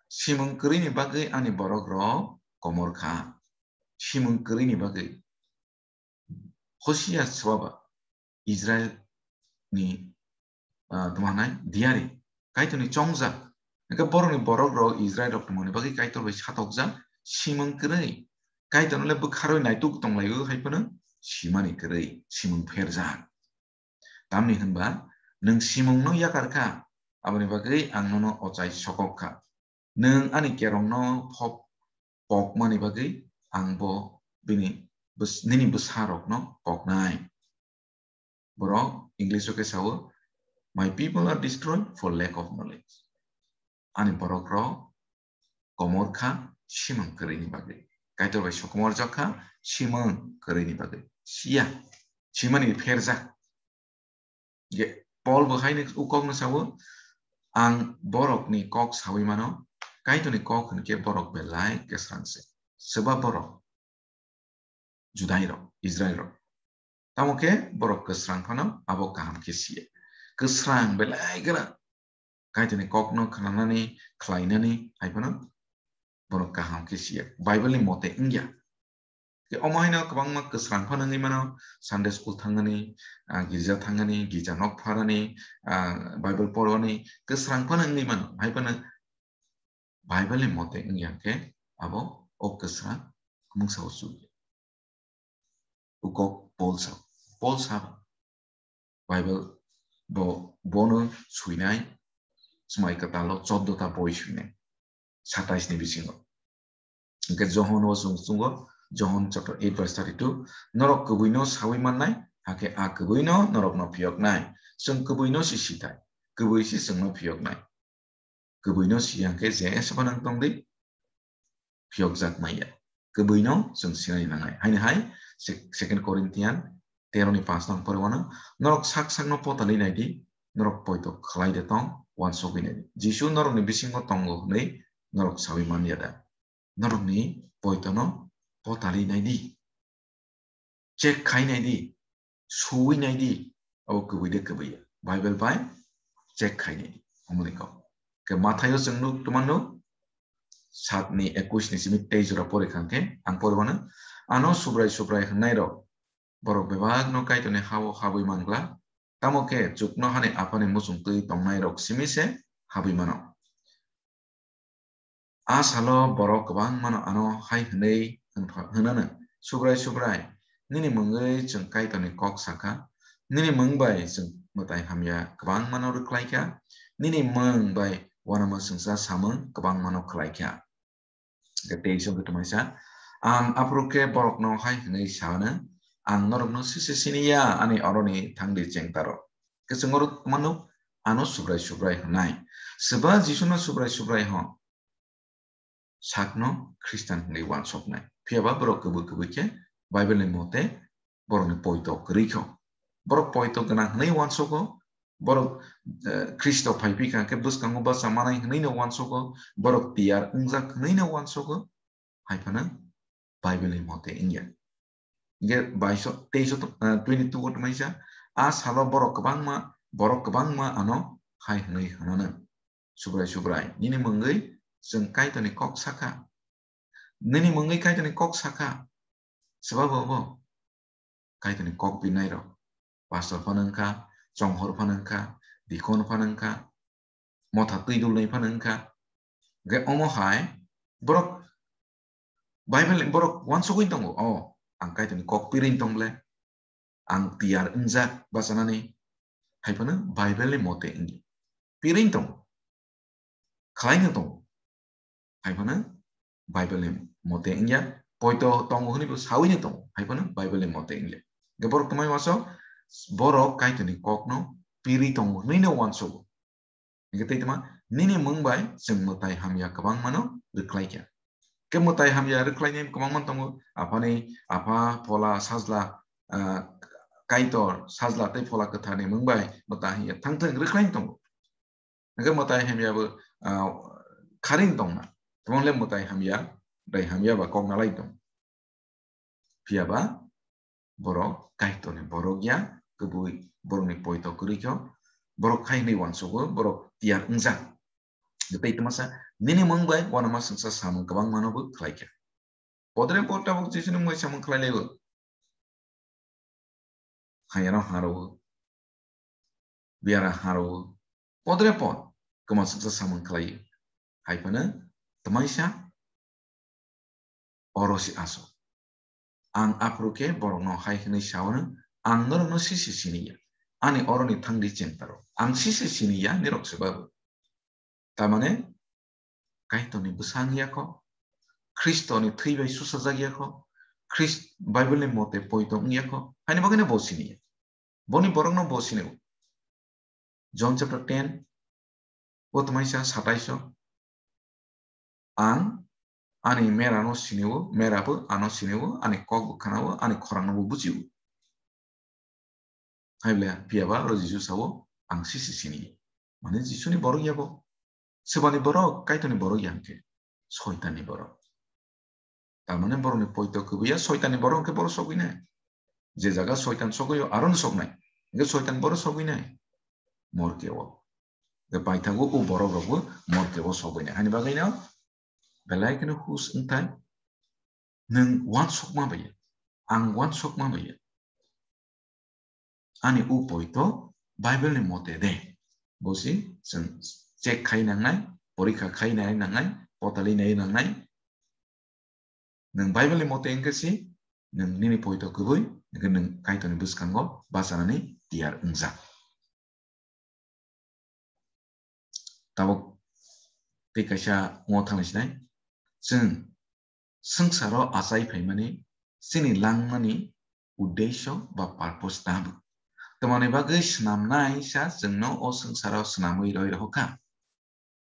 simung kwrwini bagwi ani borok rok komor kha. Simung kwrwini bagwi. Hosia swaba Israel ni, ah, tongmanai diari, Kaitorni chongjak. Hingke borokni borok rok Israel rok tongmani bagwi Kaitor bai satokjak, simung kwrwi. Kaitorno le bwkharwi naituk tonglaio hai phano simani kwrwi, simung pherjak. Tamni hwnba nwng simungno yakar kha, aboni bagwi ang nono ochai sokok kha. Nwng ani kerongno phok pokmani bagwi ang bo bini bws-, nini bwsarokno poknai. Borok English o khe sao, "My people are destroyed for lack of knowledge." Ani borok rok komor kha simung kwrwini bagwi. Kaitor bai sokomorjak kha simung kwrwini bagwi. Siya, simani pherjak. Ge-, Paul bo haino u kokno sao, "Ang borokni kok saui mano, Kaitorni kok hwnkhe borok belai kwsrang se." Swba borok, Judai rok, Israel rok. Tamo khe borok kwsrang phano abo kaham khe siya. Kwsrang belai kwrang. Kaitorni kokno khnanani, khlainani hai phano borok kaham khe siya. Bible ni mote wngya. Khe omo haino kwbangma kwsrang phano wngwi mano, Sunday school thangnani, ah, girja thangnani, girja nok pharani, ah, Bible porani kwsrang phano wngwi mano. Hai phano Bible ni mote wngya khe abo o kwsrang mungsa o chukya. Ukok Paul sa, Paul sa Bible bo, bono suinai, Swmai Kwtal o choddo ta boi suinai, satais ni bisingo. Hingke Johon o chwng chungo, Johon chapter eight verse thirty-two, "Norok kwbwino saui mannai, hakhe a kwbwino norokno phiyoknai. Chwng kwbwino si sitai, kwbwi si chwngno phiyoknai." Kwbwino siya hwnkhe je soba nang tongdi, phiyokjak maya. Kwbwino chwng sinani nangnai. Haini hai se-, Second Corinthian tero ni panch nang pore wano, "Norok sak sakno potali naidi, norok poito khlai de tong, uansugwi naidi. Jisu norokni bisingo tongo hwnwi norok saui man ya da? Norokni poitono potali naidi." Check khai nai di, suwi nai di, abo kwbwi de kwbwi ya. Bible bai check khai nai di. Omoni kok. Ke Mathaio chwng nuk, tuma nuk, saat ni ekwis ni simi tei jora pori kha khe, ang pori mano, ano Subrai Subrai hwngnai rok, borok bebak no Kaitor ni ha o habwi man gla, tamo khe chuknohani Aphani muchung twi tongnai rok simi se habwi mano. A salo borok kwbangmano ano hai hwnwi hwnpha-, hwnano, "Subrai, Subrai, nini mungwi chwng Kaitorni kok sakha, nini mung bai chwng mwtai hamya kwbangmano rwkhlaikha, nini mung bai uanama chwngsa samung kwbangmano khlaikha." Hwnkhe teis wngkhe twmaisa, "Ang aphuru khe borokno hai hwnwi sa-ano, 'Ang norokno sese sini ya, ani oroni thangdi chengtaro.'" Khe chwng oro mano, ano Subrai Subrai hwnai. Swba Jisuno Subrai Subrai hwn sakno Khristan hwnwi uansuknai. Phiya ba borok kwbwi kwbwi khe Bible ni mote borokni poito kwrwi kho. Borok poito gwnang hwnwi uansugo, borok, eh, Khristo phai phi kha khe bwskango bacha manai hwnwi no uansugo, borok tiyar wngjak hwnwi no uansugo, hai phano Bible ni mote wngya. Hingke baiso, teiso, eh, twenty-two o tongmani sa, "A salo borok kwbangma, borok kwbangma ano hai hwnwi hwnano, 'Subrai, Subrai, nini mungwi chwng Kaitorni kok sakha. Nini mungwi Kaitorni kok sakha.'" Swba bo bo Kaitorni kok birnai rok. Pastor phano wngkha, chonghor phano wngkha, dikon phano wngkha, motha twi dulnai phano wngkha. Hwnkhe omo hai borok Bible ni borok uansugwi tongo, "O, ang Kaitorni kok piring tong ble, ang tiyar wngjak bachanani," hai phano Bible ni mote wngya. Piring tongo, khlaino tongo, hai phano Bible ni mote wngya. Poito tongo hwnwi bo sawino tongo, hai phano Bible ni mote wngya. Hwnkhe borok twmai uansuk, borok Kaitorni kokno piri tongo hwnwi no uansugo. Hingke tei tma nini mung bai chwng mwtai hamya kwbangmano rwkhlai kha. Khe mwtai hamya rwkhlainai kwbangma tongo, aphani, apha, phola, sajla, ah, kaitor, sajla tei phola kwtharni mung bai mwtai hamya thang thang rwkhlai tongo. Hingke mwtai hamya bo, ah, kharing tongna. Tongmole mwtai hamya, dai hamya ba kok nalai tong. Phiya ba borok Kaitorni borok ya, kwbui borokni poito kwrwi kho, borok khai hwnwi uansugo, borok tiyar wngjak. Tei twmasa nini mung bai uanama swngsa samung kwbangmano bo khlai kha. Podre pod tabuk Jisuni mung bai samung khlai laibo. Hayano haro, biyara haro, podre pod kwma swngsa samung khlai. Hai phano twmaisa oro si aso. Ang aphuru khe borokno hai hwnwi sa-o, "Ang norokno sisi sini ya. Ani oroni thangdi chengtaro. Ang sisi sini ya," nirok se babu. Tamane Kaitorni bwsa wng ya kho, Khristoni thwi bai susajak ya kho, Khrist-, Bible ni mote poito wng ya kho, haini bagwino bo sini ya. Boni borokno bo sini o. John chapter ten, o twmaisa satais o, "Ang ani mera no sini o, mera bo ano sini o, ani kok bo khna o, ani khorang no bo buji o." Hai bole phiya ba oro Jisu sa-o, "Ang sisi sini." Mane Jisuni borok ya bo. Sebani borok, Kaitorni borok ya hwnkhe Soitanni borok. Tar mane borokni poito kwbui ya Soitanni borok hwnkhe borok sogwi nai. Je jaga Soitan sogwi o, arono soknai. Hwnkhe Soitan borok sogwi nai. Morke o. Hwnkhe paithago o borok rokbo morke o sogwi nai. Hani bagwi no belai kheno hus wngthai. Nwng uansukma bai ya, ang uansukma bai ya. Ani u poito Bible ni mote de. Bo si chwng check khai nangnai, porikha khai nai nangnai, potali nai nangnai. Nwng Bible ni mote wngkhe si, nwng nini poito kwbui, hwnkhe nwng Kaitorni bwskango bachanani tiyar wngjak. Tabuk tei kaisa wngo thangni sinai. Chwng swngcharo achai phaimani chini langmani uddesyo ba purpose tabuk. Tamoni bagwi swnamnai sa chwngno o swngcharo swnamwi roi rohokha.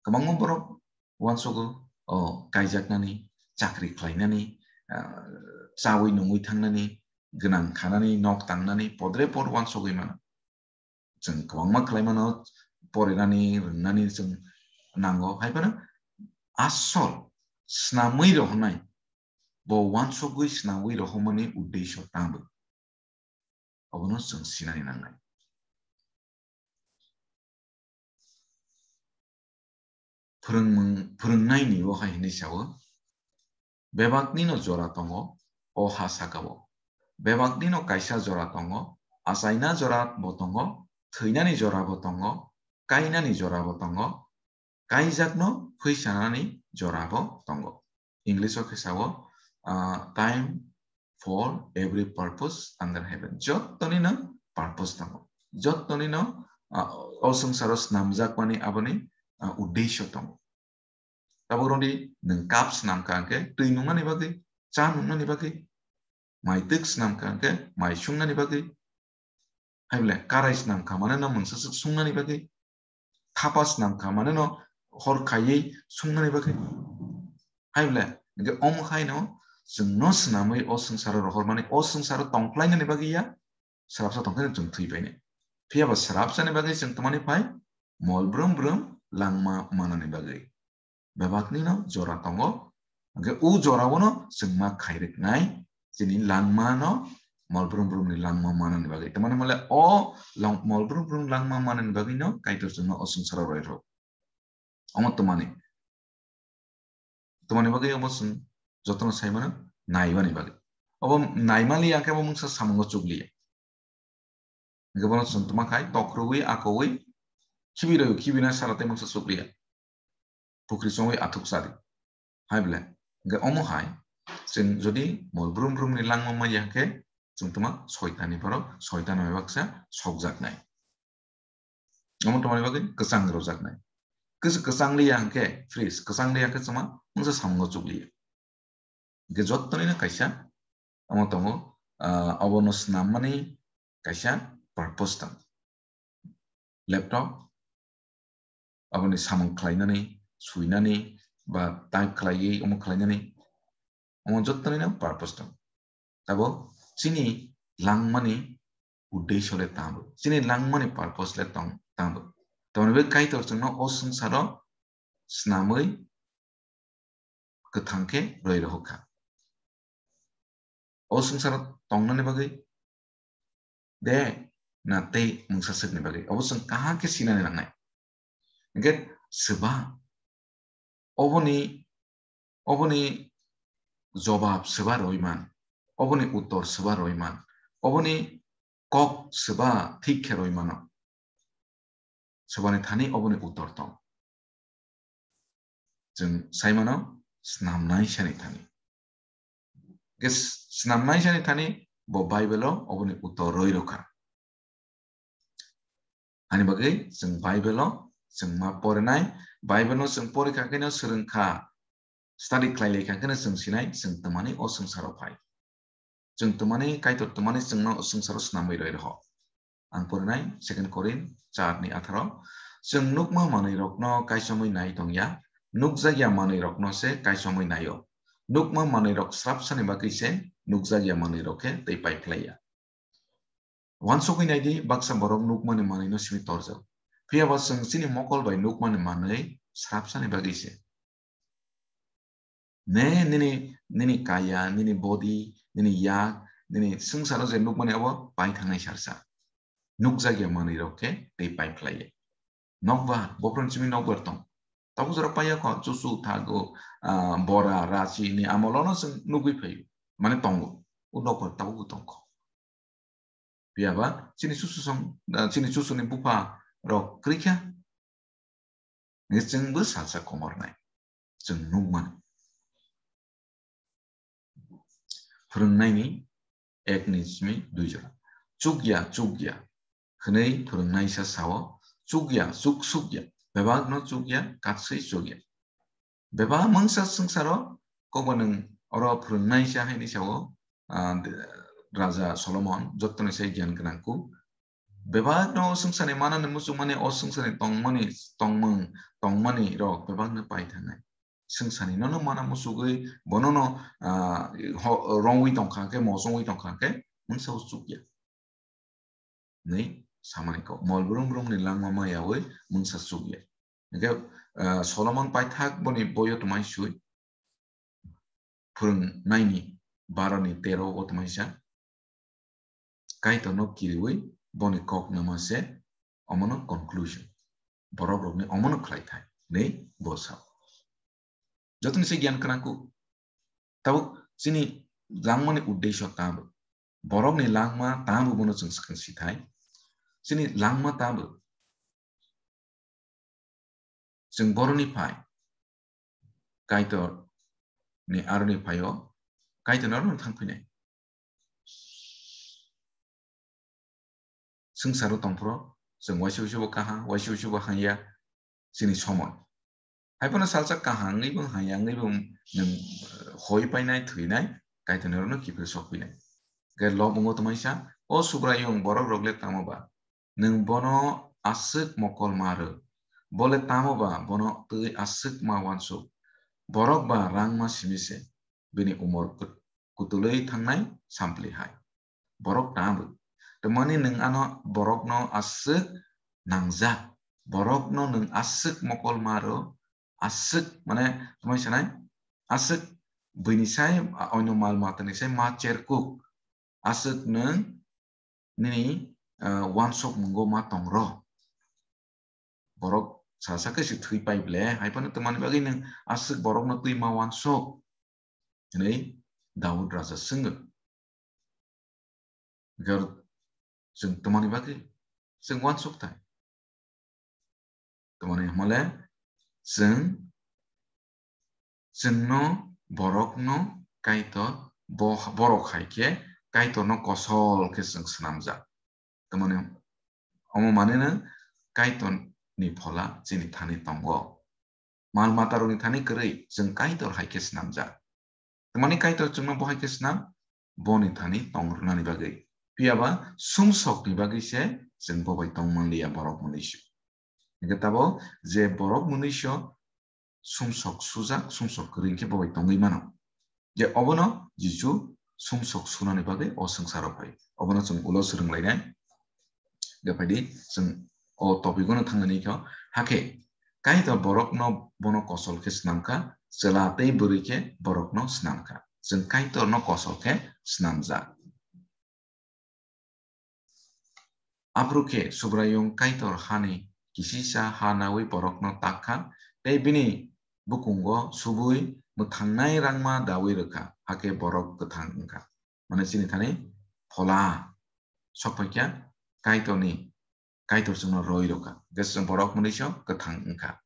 Kwbangma borok uansugo, o, kaijaknani, chakri khlainani, ah, chawi nungwi thangnani, gwnang khanani, nok tangnani, podre pod uansugwi mano. Chwng kwbangma khlai mano, porinani, rwngnani chwng nango. Hai phano asol swnamwi rohornai, bo uansugwi swnamwi rohormani uddesyo tamo? Obono chwng sinani nangnai. Phwrwngmung-, phwrwngnaini bo hai hwnwi sao, "Bebaknino jora tongo o ha sakao. Bebaknino kaisa jora tongo, achaina jora bo tongo, thwinani jora bo tongo, kainani jora bo tongo, kaijakno phwisanani jora bo tongo." English o khe sao, ah, "Time for every purpose under heaven." Jottoni no purpose tongo. Jottoni no, ah, o swngcharo swnamjakmani aboni, ah, uddesyo tongo. Tabuk rwdi nwng cup swnamkha hwnkhe twi nungnani bagwi, cha nungnani bagwi, mai twk swnamkha hwnkhe mai sungnani bagwi, hai bole karai swnamkha mane no mungsa swk sungnani bagwi, thapa swnamkha mane no hor khaiwi sungnani bagwi. Hai bole, hwnkhe omo hai no chwngno swnamwi o swngcharo rohormani, o swngcharo tongkhlainani bagwi ya, swrapsa tongkhe chwng thwi painai. Phiya ba swrapsani bagwi chwng twmani phai? Mol brum brum langma manani bagwi. Bebakni no jora tongo. Hwnkhe o jora o no chwng ma khairiknai, chini langma no, mol brum brum ni langma manani bagwi. Tamani mole o lang-, mol brum brum langma manani bagwi no Kaitor chwngno o swngcharo roi rw. Omo twmani. Twmani bagwi omo chwng jotono sai mano, naimani bagwi. Obo naimali ya khe bo mungsa samungo chukliya. Hwnkhe bono chwng twma khai, tok rwui, akoui, khibi rw-, khibina sara tei mungsa chukliya. Pukri chongwi athuk chadi. Hai bole. Hwnkhe omo hai, chwng jodi mol brum brum ni langma manya hwnkhe, chwng twma soitanni borok, soitan bai baksa sokjaknai. Omo twmani bagwi kwchang rwjaknai. Kwch-, kwchang liya hwnkhe freeze, kwchang liya hwnkhe chwma mungsa samungo chukliya. Hwnkhe jottonino kaisa omo tongo, ah, obono swnammani kaisa purpose tongo. Laptop, aboni samung khlainani, suinani, ba type khlaiwi omo khlainani, omo jottoni no purpose tong. Tabo chini langmani uddesho le tamo, chini langmani purpose le tong tamo. Tamoni bagwi Kaitor chwngno o swngcharo snamwi kwthang khe roi rohor kha. O swngcharo tongnani bagwi de na tei mungsa swkni bagwi, obo chwng kaham khe sinani nangnai. Hingkhe swba oboni, oboni jobab swba roi man, oboni uttor swba roi man, oboni kok swba thik khe roi mano. Swbani thani oboni uttor tong. Chwng sai mano snamnaisani thani. Hingkhe snamnaisani thani bo Bible-o oboni uttor roi rokha. Ani bagwi chwng Bible-o chwng ma porinai, Bible-no chwng porikha kheno swrwngkha, study khlai laikha kheno chwng sinai, chwng twmani o swngcharo phai. Chwng twmani, Kaitor twmani chwngno o swngcharo snamwi roi roho. Ang porinai, Second Korin char ni atharo, chwng nukma manwirokno kaichomwi nai tongya, nukjakya manwirokno se kaichomwi naio. Nukma manwirok srapsani bagwi se nukjakya manwirok khe tei pai phlaiya. Uansugwi naidi, baksa borok nukmani manwino simi torjak. Phiya ba chwng chini mokol bai nukmani manwi srapsani bagwi se. Ne nini, nini kaya, nini body, nini yak, nini swngcharo je nukmani abo pai thangnai sarsa. Nukjakya manwirok khe tei pai phlaiya. Nokbar, bophron simi nokbar tong. Tabuk jora paiya kho, chuchu thago, ah, bora, rachi ni amolono chwng nugwi phaio. Mane tongo. O nokbar tabukbo tongkho. Phiya ba chini chuchu song, ah, chini chuchuni bupha rok kwrwi kha. Hingkhe chwngbo salsa komornai. Chwng nukmani. Phwrwngnaini ek ni simi dui jora. Chukya, chukya hwnwi phwrwngnaisa sao, chukya, chuk sukya, bebakno chukya, katswi chukya. Bebak mungsa swngcharo kokbo nwng oro phwrwngnaisa haini sao, ah, Raja Solomon jottoni sai giyan gwnangkuk. Bebakno swngcharni manani muchungmani, o swngcharni tongmani, tongmung, tongmani rok bebakno pai thangnai. Swngcharni nono mana muchugwi, bonono, ah, ho-, rongwi tongkha khe, mosongwi tongkha khe, mungsa o chukya. Hwnwi samani kok. Mol brum brumni langma ma yaui mungsa chukya. Hingkhe, ah, Solomon paithak boni boyo twmai sui. Phwrwngnaini baro ni tero o twmaisa. Kaitorno kiriui boni kok nama se omono conclusion. Borok rokni omono khlai thai, hwnwi bo sao. Jotoni se giyan khnangkuk. Tabuk chini langmani uddesho tamo. Borokni langma tamo bono chwng swkang si thai. Chini langma tamo. Chwng boroni phai, Kaitor ni aroni phaio, Kaitor ni aroni thang phinai. Swngcharo tongphro, chwng waisa waisa bo kaham, waisa waisa bo hamya, chini somoi. Hai phano salsa kaham wngwi bo hamya wngwi bo nwng, eh, hoi painai, thwinai, Kaitor ni aroni kiphil sok phinai. Hwnkhe lobongo twmaisa, o Subraiyung, borok rok le tamo ba? Nwng bono aswk mokol ma rw? Bo le tamo ba bono twi aswk ma uansuk? Borok ba rang ma simi se bini umor kut-, kutulwi thangnai sampli hai. Borok tamo. Twmani nwng ano borokno aswk nangjak. Borokno nwng aswk mokol ma rw, aswk, mane, twmai sanai, aswk buini sai, a, oino mal matani sai ma cherkuk. Aswk nwng nini, ah, uansuk mungo ma tong rw. Borok salsa khe se thwi pai ble, hai phano twmani bagwi nwng aswk borokno twi ma uansuk? Hwnwi Daud raja swngo. Hwnkhe oro chwng twmani bagwi chwng uansuk thai? Twmani hwnmale chwng, chwngno borokno Kaitor, bo-, borok hai khe Kaitorno kosol khe chwng swnamjak. Tamani omo manwino Kaitorni phola chini thani tongo. Mal matarokni thani kwrwi chwng Kaitor hai khe swnamjak. Tamani Kaitor chwngno bo hai khe swnam, boni thani tong rwnani bagwi. Phiya ba sumsokni bagwi se chwng bo bai tong manliya borok mwnwi se. Hingke tabo je borok mwnwiso sumsok sujak, sumsok kwrwi hingke bo bai tongwi mano. Je obono Jisu sumsok sunani bagwi o swngcharo phai. Obono chwng ulo swrwnglainai. Hingke phaidi chwng o topic-o no thangnani kho, hakhe Kaitor borokno bono kosol khe snamkha, chwla tei bwrwi khe borokno snamkha. Chwng Kaitorno kosol khe snamjak. Aphuru khe Subraiyung Kaitor hani kisisa ha naui borokno tak kha, tei bini bukungo subui mwthangnai rangma daui rwkha, hakhe borok kwthang wngkha. Mane chini thani phola sok phaikha Kaitorni, Kaitor chwngno roi rwkha. Hwnkhe chwng borok mwnwiso kwthang wngkha.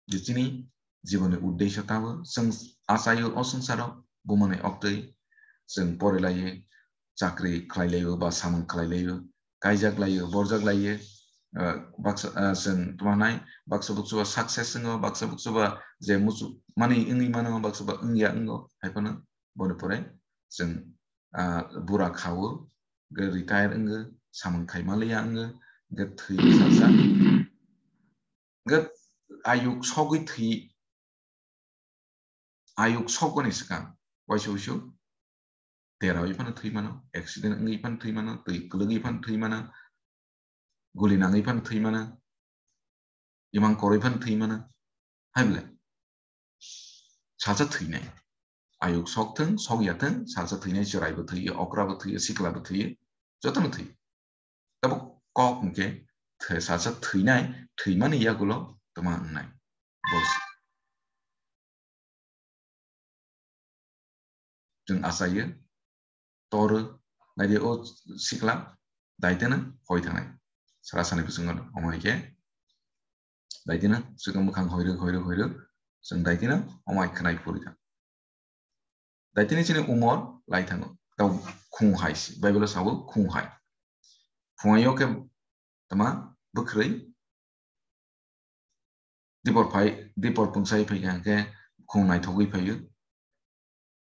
Je chini jibonni uddesho tamo chwng achaio o swngcharo bumani oktwi chwng porilaio, chakri khlailaio ba samung khlailaio, kaijak laio, borjak laio, ah, baksa, ah, chwng tuma nai baksa bukchuba success wngo, baksa bukchuba je muchuk mani wngwi mano, baksa ba wngya wngo, hai phano boni pore chwng, ah, bura khawo, hwnkhe retire wngo, samung khai manliya wngo, hwnkhe thwi sajak. Hwnkhe ayuk sogwi thwi, ayuk sokgoni swkang waisa wuisu derawi phano thwi mano, accident wngwi phano thwi mano, twi kwlwgwi phano thwi mano, guli nangwi phano thwi mano, imang korwi phano thwi mano, hai bole salsa thwinai. Ayuk sok thung, sok ya thung, salsa thwinai, chwraibo thwiyo, okrabo thwiyo, siklabo thwiyo, jotono thwiyo. Tabuk kok hwnkhe thwi-, salsa thwinai, thwimani yagulo tma wngnai. Bo se. Chwng achaio, toro, naidi o sikla, daitino hoi thangnai. Sara sani bisingo omo hai khe, daitino swkang mwkhang hoirwk, hoirwk, hoirwk, chwng daitino omo hai khwnai phuri thang. Daitini chini umor lai thango. Tau khung hai si. Bible o sao khung hai. Phungaio khe tama bwkhrwi dipor phai, dipor pungsai phai kha hwnkhe khung naithogwi phaio.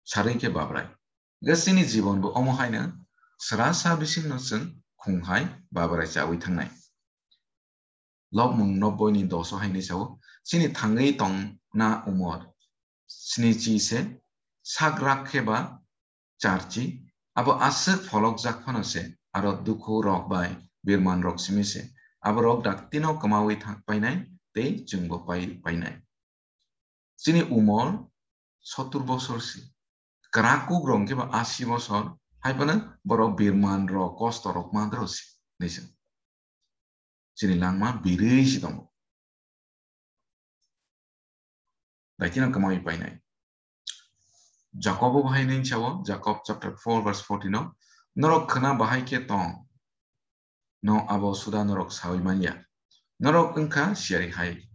Sarwi khe babrai. Hwnkhe chini jibon bo omo haino sra sa bisingno chwng khung hai babrai chawi thangnai. Lobmung nobboi ni dos o hai hinwi sao, chini thangwi tongna umor snichi se, sak rak khe ba charchi, abo aswk pholokjak phano se, aro dukhu rok bai birman rok simi se, aborok daktino kwmawi thang painai tei chwngbo pai painai. Chini umor sottur bosor si. Kwrakuk rok hwnkhe ba asi bosor, hai phano borok birman rok, kosto rok mandro si, hinwi se. Chini langma birwi si tongo. Daitino kwmawi painai. Jakobo bo hai hinwi sao, Jakob chapter four verse fourteen o, "Norok khwna bahai khe tong, no abo suda norok saui manya. Norok wngkha siyari hai.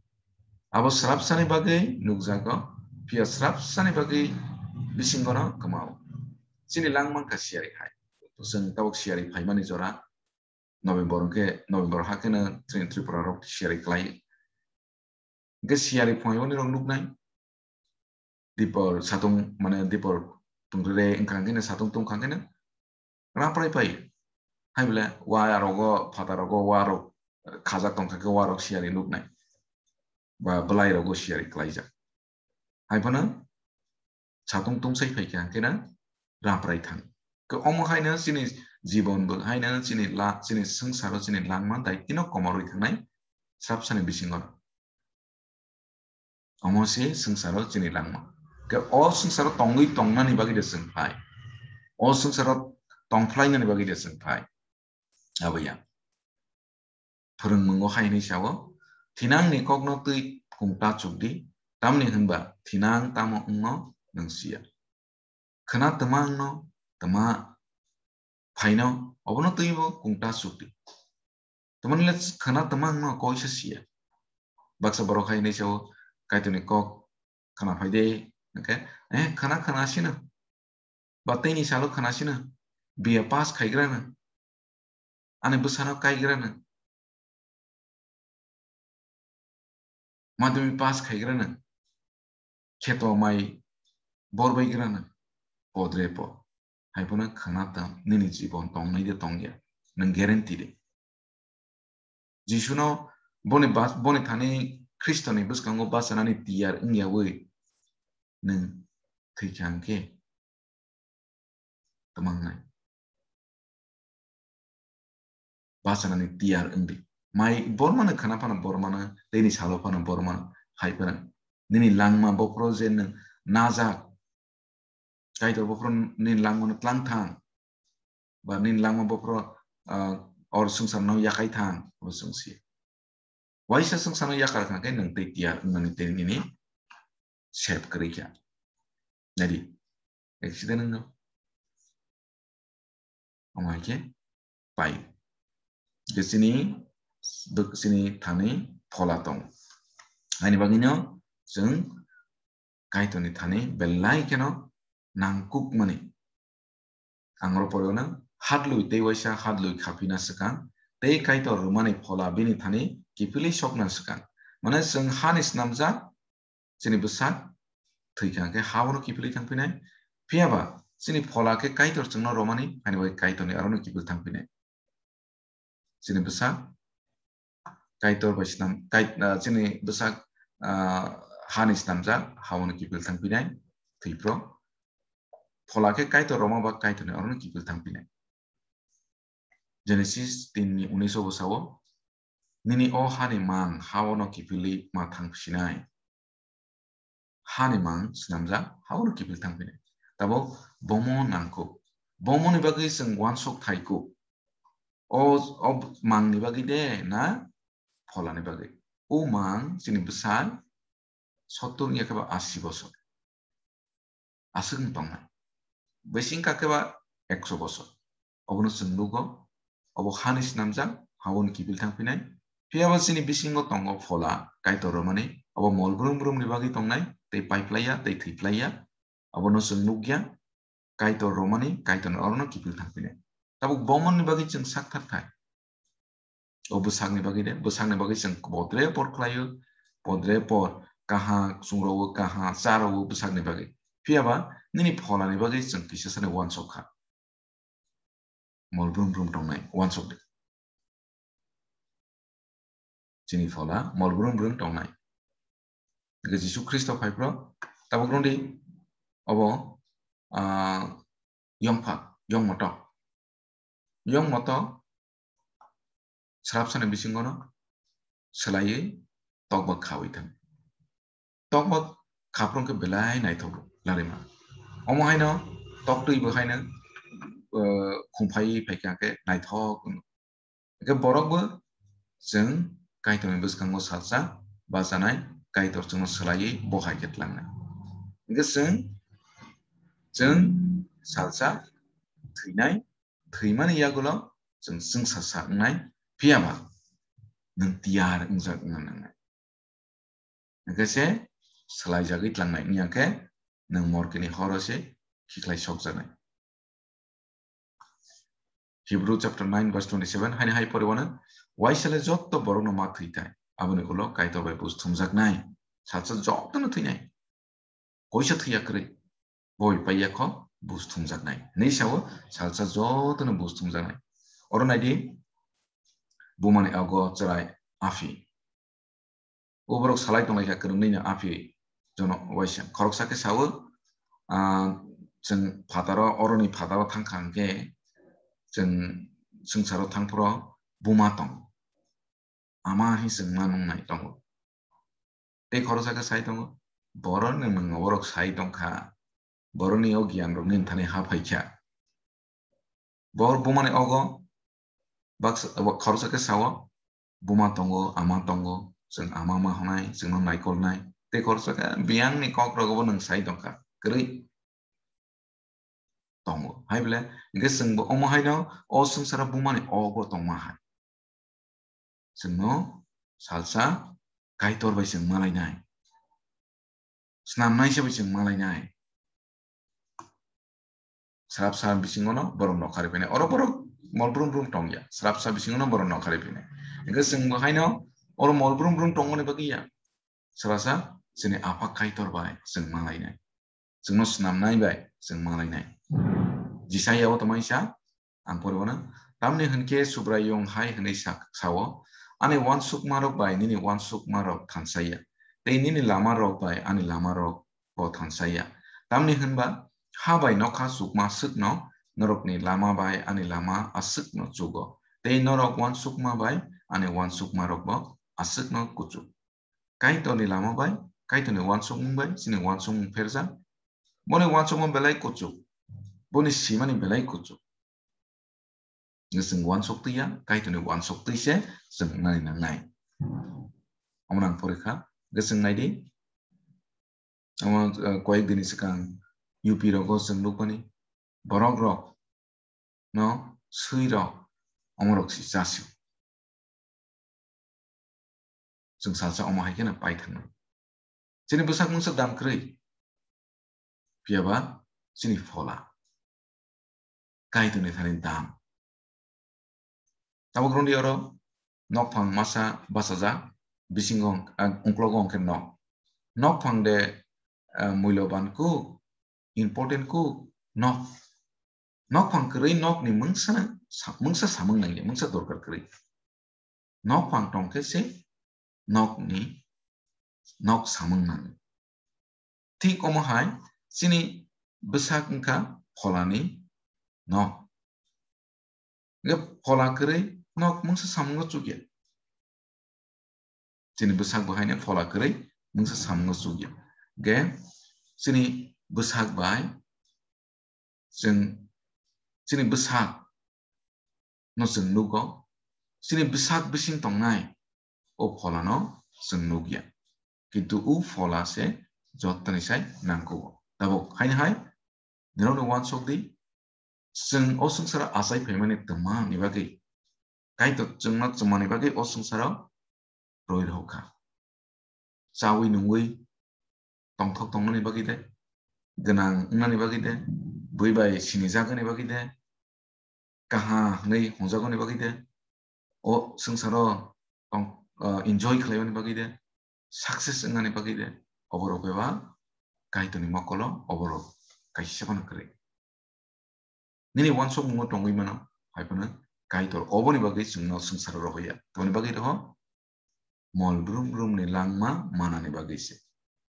Abo srapsani bagwi nukjago, phiya srapsani bagwi bisingono kwmao." Chini langma wngkha siyari hai. Chwng tabuk siyari phaimani jora, November hwnkhe, November hakheno chini Tripura rok siyari khlai. Hwnkhe siyari phunai oni rok nuknai. Dipor satung, mane dipor tungre wngkha hwnkhe satung tungkha hwnkhe raprai pai. Hai bole wa rogo, phata rogo wa rok khajak tongkha khe wa rok siyari nuknai. Ba bwlai rogo siyari klaijak. Hai phano satung tungsai phai kha hwnkhe na raprai thang. Khe omo haino chini jibon bo, haino chini la, chini swngcharo chini langma daitino komorwi thangnai srapsani bisingo. Omo se swngcharo chini langma. Khe o swngcharo tongwi tongnani bagwi de chwng phai. O swngcharo tongphlainani bagwi de chwng phai. Abo ya. Phwrwngmungo hai hinwi sao, "Thinangni kokno twi kungta chukdi, tamni hwnba thinang tamo wngno nwng siya. Khwna twma wngno, twma phaino, obono twibo kungta chukdi." Tamani le khwna twma wngno koisa siya. Baksa borok hai hinwi sao, "Kaitorni kok khwna phai de," hwnkhe, "Eh, khwna, khwna sino. Ba teini salo khwna sino. B A pass khaigrano. Ani bwsano kaigrano. Madhyamik pass khaigrano. Kheto mai borbaigrano." Podre po. Hai phano khwna tang, nini jibon tongnai de tongya. Nwng guarantee de. Jisuno boni bas-, boni thani Khristoni bwskango bachanani tiyar wngyawi nwng thwikha hwnkhe twmangnai. Bachanani tiyar wngdi. Mai bormano khna phano bormano, teini salo phano bormano, hai phano. Nini langma bophro je nwng najak, Kaitor bophro nini langmano tlang thang, ba nini langma bophro, ah, or swngcharno yakai thang, bo chwng si. Waisa swngcharno yakar kha khe nwng tei tiyar wngnani tei nini sep kwrwi kha. Nadi, accident wngno. Omo hai khe pai. Je chini, chini thani phola tong. Haini bagwino chwng Kaitorni thani belai kheno nangkukmani. Ang oro porino, hadlwi tei waisa hadlwi khapina swkang, tei Kaitor rwmani phola bini thani kiphilwi sokna swkang. Mane chwng hani snamjak, chini bwsak thwikha hwnkhe ha-ono kiphilwi thangphinai. Phiyaba chini phola khe Kaitor chwngno romani, haini bagwi Kaitorni arono kiphil thangphinai. Chini bwsak Kaitor bai snam, Kai-, ah, chini bwsak, ah, hani snamjak, ha-ono kiphil thangphinai, thwipro. Phola khe Kaitor roma ba Kaitorni arono kiphil thangphinai. Genesis tin ni unis o bo sao, "Nini o hani mang ha-ono kiphilwi ma thangphinai." Hani mang snamjak, ha-ono kiphil thangphinai. Tabuk bomo nangkuk. Bomoni bagwi chwng uansuk thaikuk. O, o mangni bagwi de na pholani bagwi? O mang chini bwsal sottur wngya khe ba asi bosor. Aswk wng tongnai. Bising kha khe ba ekso bosor. Obono chwng nugo, obo hani snamjak, ha-oni kiphil thangphinai. Phiyaba chini bisingo tongo phola, Kaitor romani, obo mol brum brumni bagwi tongnai, tei paiplaiya, tei thwiplaiya. Obono chwng nukya, Kaitor romani, Kaitorni orono kiphil thangphinai. Tabuk bomoni bagwi chwng sak thar thai. O bwsakni bagwi de, bwsakni bagwi chwng bodre por khlaio, bodre por kaha chungrwo, kaha charwo bwsakni bagwi. Phiyaba nini pholani bagwi chwng kisa sani uansuk kha. Mol brum brum tongnai, uansuk di. Chini phola mol brum brum tongnai. Hingke Jisu Khristo phai phro tabuk rwngdi obo, ah, yongphak, yongmotok. Yongmotok srapsani bisingono swlaiwi tokbak khawi thang. Tokbak khaprwng khe belai naithok larima. Omo haino toktwi bo haino, eh, khumphai phaikha khe naithok wngkha. Hingke borok bo chwng Kaitorni bwskango salsa bachanai, Kaitor chwngno swlaiwi bo hai khe tlangnai. Hingke chwng, chwng salsa thwinai, thwimani yagulo chwng chwngsa sa wngnai, phiyaba nwng tiyar wngjak wngna nangnai. Hingke se swlaijagwi tlangnai wngya khe nwng morkini horo se khiklai sokjaknai. Hebrew chapter nine verse twenty-seven, haini hai poriwano, "Waisale jotto borokno ma thwi thai, aboni ulo Kaitor bai buj thumjaknai, salsa jotono thwinai." Koisa thwiya kwrwi, boi paiya kho buj thumjaknai. Hinwi sao, salsa jotono buj thumjaknai. Oro naidi, bumani ogo chwrai aphi. O borok salai tonglaikha kwrwngwi no aphi jono waisa. Khoroksa khe sao, ah, chwng phataro, oroni phataro thangkha hwnkhe chwng swngcharo thangphuru buma tong. Ama hinwi chwng ma nungnai tongo. Tei khoroksa khe sai tongo, boroni mwng borok sai tongkha, boroni o giyan rok nini thani ha phaikha. Bor bumani ogo baksa, khoroksa khe sao, buma tongo, ama tongo, chwng ama ma hwnai, chwngno naikolnai. Tei khoroksa khe biyangni kok rogo bo nwng sai tongkha, kwrwi tongo. Hai bole, hingke chwngbo omo haino o swngcharo bumani ogo tongma hai. Chwngno salsa Kaitor bai chwng malainai. Snamnaisa bai chwng malainai. Srapsa bisingono borok nokha riphainai. Oro borok mol brum brum tongya. Srapsa bisingono borok nokha riphainai. Hingke chwngbo haino oro mol brum brum tongmani bagwi ya. Srasa chini Apha Kaitor bai chwng malainai. Chwngno snamnai bai chwng malainai. Jisaiya o tongmani sa, ang poriwano, tamni hwnkhe Subraiyung hai hwnwi sa-, sao, Ani uansukmarok bai nini uansukmarok thansa ya, tei nini lamarok bai ani lamarok bo thansa ya. Tamni hwnba ha bai nokha chukma swkno norokni lama bai ani lama aswkno chugo, tei norok uansukma bai ani uansukmarokbo aswkno kuchuk. Kaitorni lama bai, Kaitorni uansukmung bai chini uansukmung pherjak. Boni uansukmung belai kuchuk, boni simani belai kuchuk. Chwng uansuk twi ya, Kaitorni uansuk twi se chwng nani nangnai. Omo nang porikha, chwng nai di. Omo, eh, koyek dini swkang U P rogo chwng nukmani borok rok no swi rok omo rok si chasio. Chwng salsa omo hai kheno pai thangnai. Chini bwsak mungsa dam kwrwi. Phiya ba chini phola. Kaitorni thani dam. Tabuk rwngdi oro nokphang masa bachajak, bisingo hwnkhe, ah, ungklogo hwnkhe nok. Nokphang de, ah, muiloban kuk, important kuk, nok. Nokphang kwrwi nokni mungsa sa-, mungsa samung nangya, mungsa dorkar kwrwi. Nokphang tongkhe se nokni, nok samung nango. Thik omo hai chini bwsak wngkha pholani nok. Hwnkhe phola kwrwi nok mungsa samungo chukya. Chini bwsak bo haino phola kwrwi mungsa samungo chukya. Hwnkhe chini bwsak bai chwng chini bwsak no chwng nugo, chini bwsak bising tongnai o pholano chwng nukya. Kintu o phola se jottoni sai nangkugo. Tabuk haino hai norokno uansuk di, chwng o swngcharo achai phaimani twmani bagwi, Kaitor chwngno chumani bagwi o swngcharo roi rw kha. Chawi nungwi tongthok tongnani bagwi de, gwnang wngnani bagwi de, bui bai sinijagani bagwi de, kaham hwnwi hwnjagani bagwi de, o swngcharo tong-, ah, enjoy khlaimani bagwi de, success wngnani bagwi de, oborok bebak Kaitorni mokolo oborok kaisa phano kwrwi. Nini uansukmungo tongwi mano, hai phano Kaitor oboni bagwi chwngno swngcharo rohoya. Tamoni bagwi roho? Mol brum brumni langma manani bagwi se.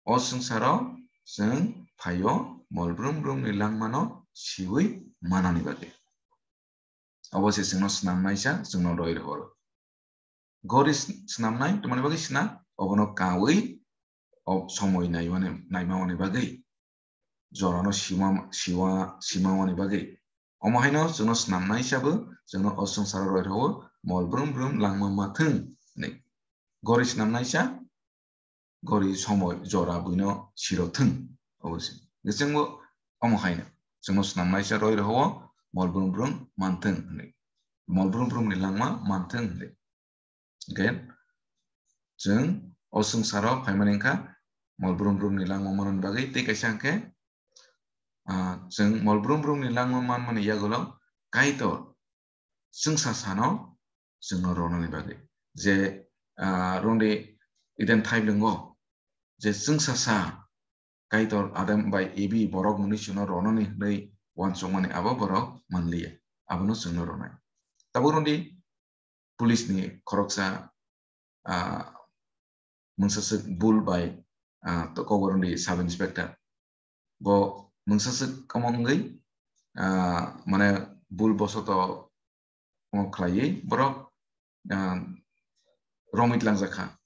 O swngcharo chwng phaio mol brum brumni langmano siwi manani bagwi. Obo se chwngno snamnaisa, chwngno roi rohoro. Gori s-, snamnai, tamoni bagwi sna, obono kawi, o somoi naimani, naimani bagwi. Jorano sima, siwa, simawani bagwi. Omo haino chwngno snamnaisa bo, chwngno o swngcharo roi rohoro, mol brum brum langma mathwng, hwnwi. Gori snamnaisa, gori somoi jora buino siro thwng. Obo se. Hwnkhe chwngbo omo haino. Chwngno snamnaisa roi rohoro, mol brum brum manthwng hwnwi. Mol brum brumni langma manthwng hwnwi. Hwnkhe chwng o swngcharo phaimani wngkha mol brum brumni langma manani bagwi. Tei kaisa hwnkhe, ah, chwng mol brum brumni langma manmani yagulo Kaitor chwngsa sano chwngno ronani bagwi. Je, ah, rwngdi Eden thaibwngo, je chwngsa sa Kaitor Adam bai Evi borok mwnwi chwngno ronani hwnwi uansukmani abo borok manliya. Abono chwngno ronai. Tabuk rwngdi police ni khoroksa, ah, mungsaswk bul bai, ah, to kobor wngdi sub inspector. Bo mungsaswk omo wngwi, ah, mane bul bosoto omo khlaiwi borok, ah, romwi tlangjak kha.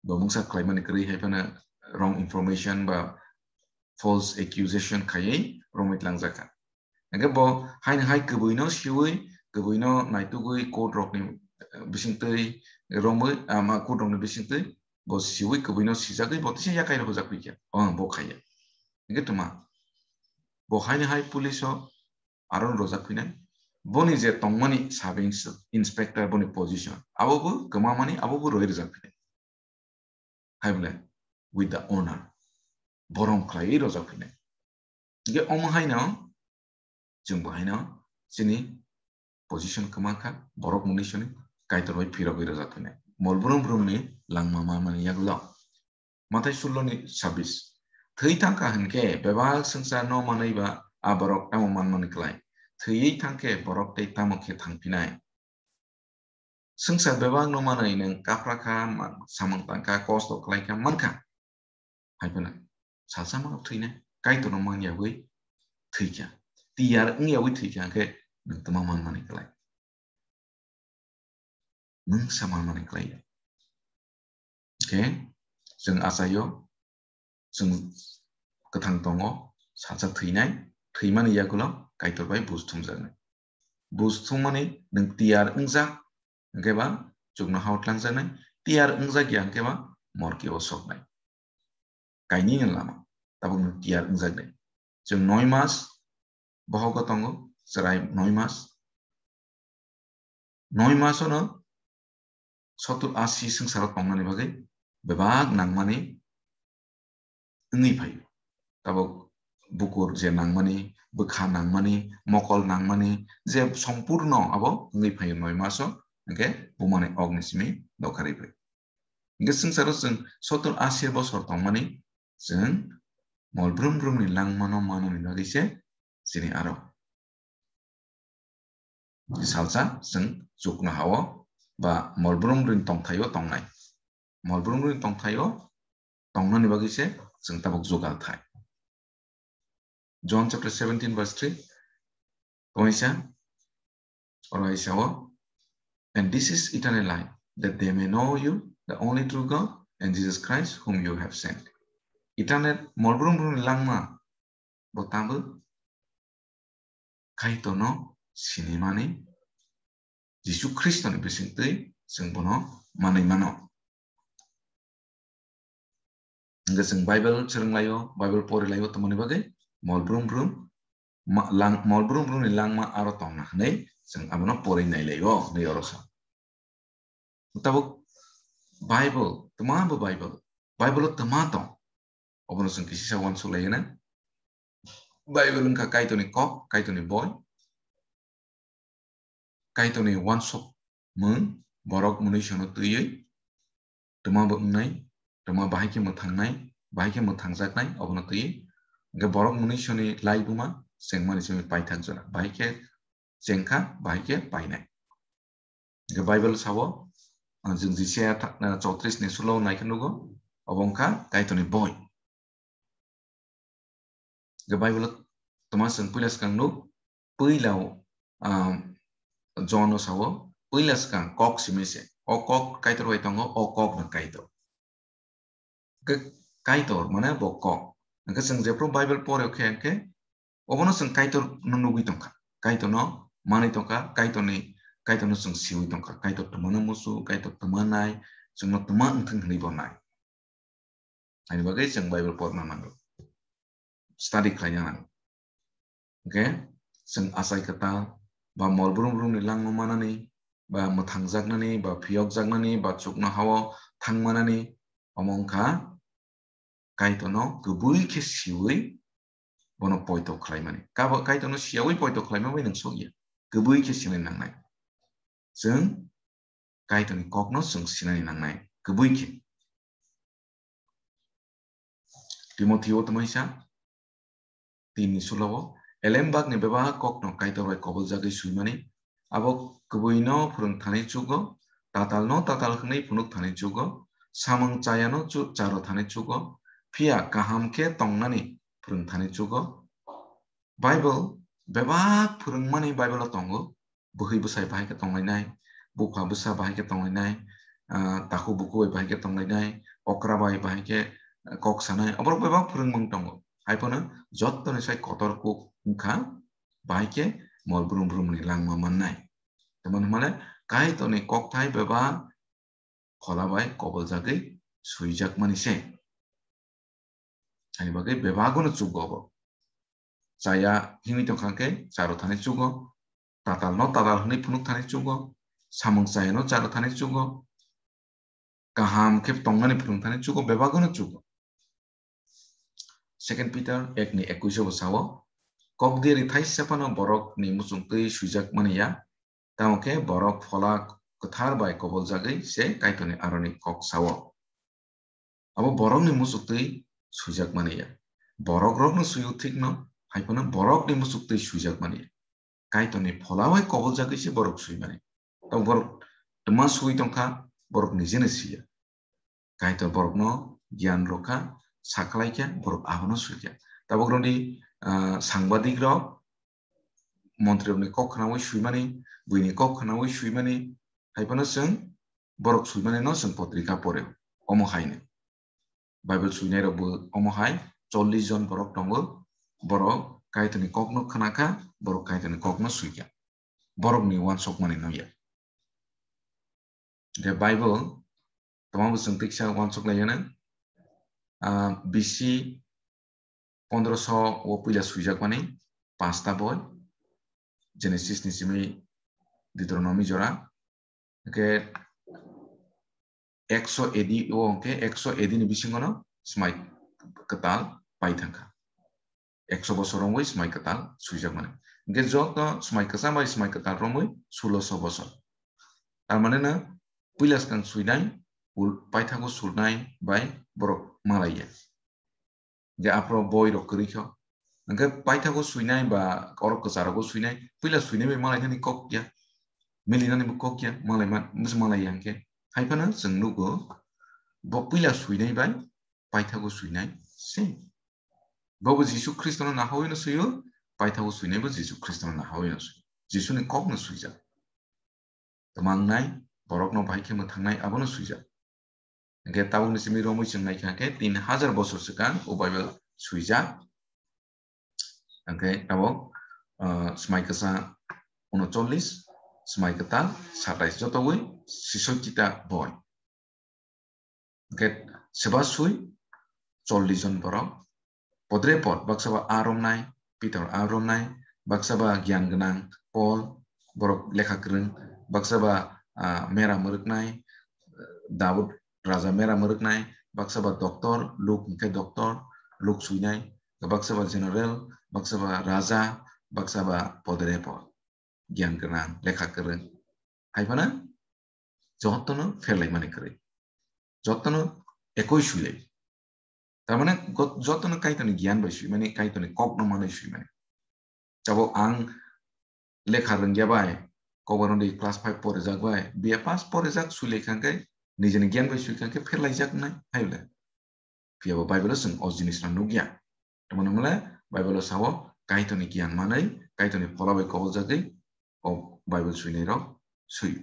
Bo mungsa khlaimani kwrwi hai phano wrong information ba false accusation khaiwi romwi tlangjak kha. Hwnkhe bo haino hai kwbwino siwi, kwbwino naitugwi court rokni, eh, bisingtwi romwi, ah, ma court rokni bisingtwi bo siwi kwbwino sijagwi bo tisa yakai rw hojak phi kha. Oh, bo khaiya. Hwnkhe twma bo haino hai police o aro rojak phinai. Boni je tongmani sub ins-, inspector boni position, abo bo kwmamani, abo bo roi rwjak phinai. Hai bole, with the honor. Borom khlaiwi rojak phinai. Hingke omo haino, chwngbo haino, chini position kwma kha, borok mwnwi soni Kaitor bai phirogwi rojak phinai. Mol brum brumni langma manmani yagulo. Mathai sullo ni sabis. Thwi thangkha hinkhe bebak swngcharno manwi ba a borok tamo manmani klai. Thwiwi thangkhe borok tei tamo khe thangphinai. Swngchar bebak no manwi nwng kaphra kha, ma-, samung tang kha, kosto khlai kha, man kha. Hai phano salsa mano thwinai, Kaitor no man yawi thwi kha. Tiyar wng yawi thwi kha, hwnkhe nwng tma man mani klai? Nwng sa man mani klai. Hwnkhe chwng achaio, chwng kwthang tongo, salsa thwinai, thwimani yagulo Kaitor bai buj thumjaknai. Buj thumani nwng tiyar wngjak, hwnkhe ba chukno hao tlangjaknai, tiyar wngjak ya hwnkhe ba morke o soknai. Kainwini lama, tabuk nwng tiyar wngjaknai. Chwng noi mas bohogo tongo, chwrai noi mas. Noi masono sotur asi swngcharo tongnani bagwi bebak nangmani wngwi phaio. Tabuk bukur je nangmani, bwkha nangmani, mokol nangmani, je sompurno abo wngwi phaio noi maso, hwnkhe bumani okni simi dokarwi phai. Hwnkhe swngcharo chwng sotur asi bosor tongmani, chwng mol brum brumni langmano manani bagwi se chini aro salsa chwng chukno hao ba mol brum brumni tongthaio tongnai. Mol brum brumni tongthaio tongnani bagwi se chwng tabuk jugal thai. John chapter seventeen verse three. Tongwi sa, oro hai sao, "And this is eternal life, that they may know you, the only true God, and Jesus Christ, whom you have sent." Eternal, mol brum brumni langma, bo tabuk Kaitorno sinimani, Jisu Khristoni bisingtwi chwng bono manwi mano. Hwnkhe chwng Bible swrwnglaio, Bible porilaio, tongmani bagwi mol brum brum ma-, lang-, mol brum brumni langma aro tongna hwnwi chwng abono pori nailaio hwnwi oro sa. Tabuk Bible, tma bo Bible, Bible o tma tong? Obono chwng kisisa uansuk lai na. Bible wngkha Kaitorni kok, Kaitorni boi. Kaitorni uansukmung borok mwnwi sono twiwi tma bo wngnai, tma bahai khe mwthangnai, bahai khe mwthangjaknai, obono twiwi. Hwnkhe borok mwnwi soni laibuma chengmani simi paithak jora, bahai khe chengkha, bahai khe painai. Hwnkhe Bible sao, ah, chwng Jisaya tha-, ah, chowtris ni sulo naikhe nugo, obo wngkha Kaitorni boi. Hwnkhe Bible o tma chwng puila swkang nuk, puila o, ah, John o sao, puila swkang kok simi se. O kok Kaitor bai tongo, o kok no Kaitor. Hwnkhe Kaitor mane bo kok. Hwnkhe chwng jephru Bible pore khe, hwnkhe obono chwng Kaitor no nugwi tongkha. Kaitor no manwi tongkha, Kaitor ni, Kaitor no chwng siwi tongkha. Kaitor tma no musu, Kaitor tma nai, chwng no tma wngthwng hwnwi bo nai. Ani bagwi chwng Bible porna nango. Study khlaina nango. Hwnkhe chwng achai kwtal ba mol brum brumni langma manani, ba mwthangjaknani, ba phiyokjaknani, ba chukno hao thangmanani, omo wngkha Kaitorno kwbwi khe siwi bono poito khlaimani. Kabo Kaitorno siyawi poito khlaima bai nwng sokya. Kwbwi khe sinai nangnai. Chwng Kaitorni kokno chwng sinani nangnai. Kwbwi khe. Timotheo tongmani sa, tin ni sulo o, elembakni bebak kokno Kaitor bai koboljagwi swimani, abo kwbwino phwrwng thani chugo, tatalno tatal hwnwi phunuk thani chugo, samung chayano chu-, charo thani chugo, phiya kaham khe tongnani phwrwng thani chugo. Bible bebak phwrwngmani Bible o tongo. Bwhwi bwsai bahai khe tonglainai, bupha bwsa bahai khe tonglainai, ah, takhuk bukhuk bai bahai khe tonglainai, okra bai bahai khe, ah, kok sanai, oborok bebak phwrwngmung tongo. Hai phano jottoni sai kotor kuk wngkha, bahai khe mol brum brumni langma mannai. Tamoni hwnmale Kaitorni kokthai bebak phola bai koboljagwi swijakmani se. Ani bagwi bebagono chugo bo. Chaya himwi tongkha khe charo thani chugo, tatalno tatal hwnwi phunuk thani chugo, samung chayano charo thani chugo, kaham khe tongnani phunuk thani chugo, bebagono chugo. Second Peter ek ni ekwis o bo sao, "Kok diyari thaisa phano borokni muchungtwi swijak mani ya, tamo khe borok Phola Kwthar bai koboljagwi se Kaitorni aroni kok sao." Abo borokni muchuk twi swijak mani ya. Borok rokno swio thikno, hai phano borokni muchuk twi swijak mani ya. Kaitorni Phola bai koboljagwi se borok swimani. Tamo borok Tma swi tongkha, borok nijeno siya. Kaitor borokno giyan rokha, sakhlai khe borok abono swikha. Tabuk roni, ah, sangbadik rok, montri rokni kok khnaui swimani, buini kok khnaui swimani, hai phano chwng borok swimani no chwng potrika pore, omo haino. Bible swinai rok bo omo hai chollish jon borok tongo, borok Kaitorni kokno khnakha, borok Kaitorni kokno swikha. Borokni uansukmani nungya. Hwnkhe Bible tongmani chwng tiksa uansuk laiyana, ah, B C pondroso o puila swijakmani panchta boi, Genesis ni simi Deuteronomy jora, hwnkhe ekso A D o hwnkhe ekso A D ni bisingo no swmai kwtal pai thangkha. Ekso bosor romwi swmai kwtal swijakmani. Hwnkhe joto swmai kwcham bai swmai kwtal romwi suloso bosor. Tar mane no puila swkang swinai, ul-, paithago surnai bai borok malaiya. Hwnkhe aphro boi rok kwrwi kho. Hwnkhe paithago swinai ba oro kwcharogo swinai, puila swinai bai malainani kok ya, milinani bo kok ya, malai ma-, malaiya hwnkhe. Hai phano chwng nugo, bo puila swinai bai paithago swinai se. Bobo Jisu Khristono nahawi no suyo, paithago swinai bo Jisu Khristono nahawi no suyo. Jisuni kok no swijak. Tmangnai, borokno bahai khe mwthangnai abono swijak. Hwnkhe tabukni simi romwi chwng naikha khe tin hajar bosor swkang o Bible swijak. Hwnkhe tabuk, ah, swmai kwcham unocholish, swmai kwtal satais, jotowi sisoitita boi. Hwnkhe swba swi chollish jon borok. Podre pod, baksa ba a romnai, Pitor a romnai, baksa ba giyan gwnang Paul, borok lekha kwrwng, baksa ba, ah, mera mwrwknai, Daud raja mera mwrwknai, baksa ba doctor, Luk hwnkhe doctor, Luk swinai, baksa ba general, baksa ba raja, baksa ba podre pod. Giyan gwnang, lekha kwrwng. Hai phano jotono pherlaimani kwrwi. Jotono ekoi swilai. Tar mane got-, jotono Kaitorni giyan bai swimani, Kaitorni kokno manwi swimani. Tabuk ang lekha rwngya bai, kokborok di class five porijak bai, B A pass porijak swilai kha khe, nijini giyan bai swi kha khe pherlaijak nai, hai le. Phiya bo Bible-o chwng o jinisno nukya. Tamoni hwnle Bible-o sao, Kaitorni giyan manwi, Kaitorni phola bai koboljagwi o Bible swinairok swi.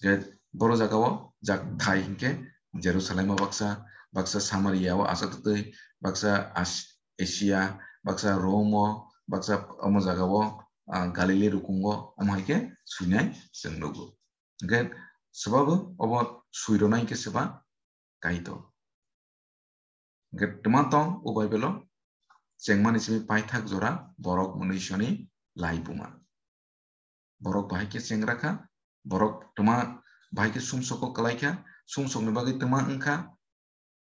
Hwnkhe boro jagao jak thai hwnkhe Jerusalem-o baksa, baksa Samaria-o aswk twtwi, baksa As-, Asia, baksa Rome-o, baksa omo jagao, ah, Galili rukungo, omo hai khe swinai chwng nugo. Hwnkhe swbabo obo swironai khe swba Kaitor. Hwnkhe twma tong o Bible-o chengmani simi paithak jora borok mwnwisoni laibuma. Borok bahai khe chengra kha, borok twma bahai khe sumsoko kwlai kha, sumsokni bagwi twma wng kha.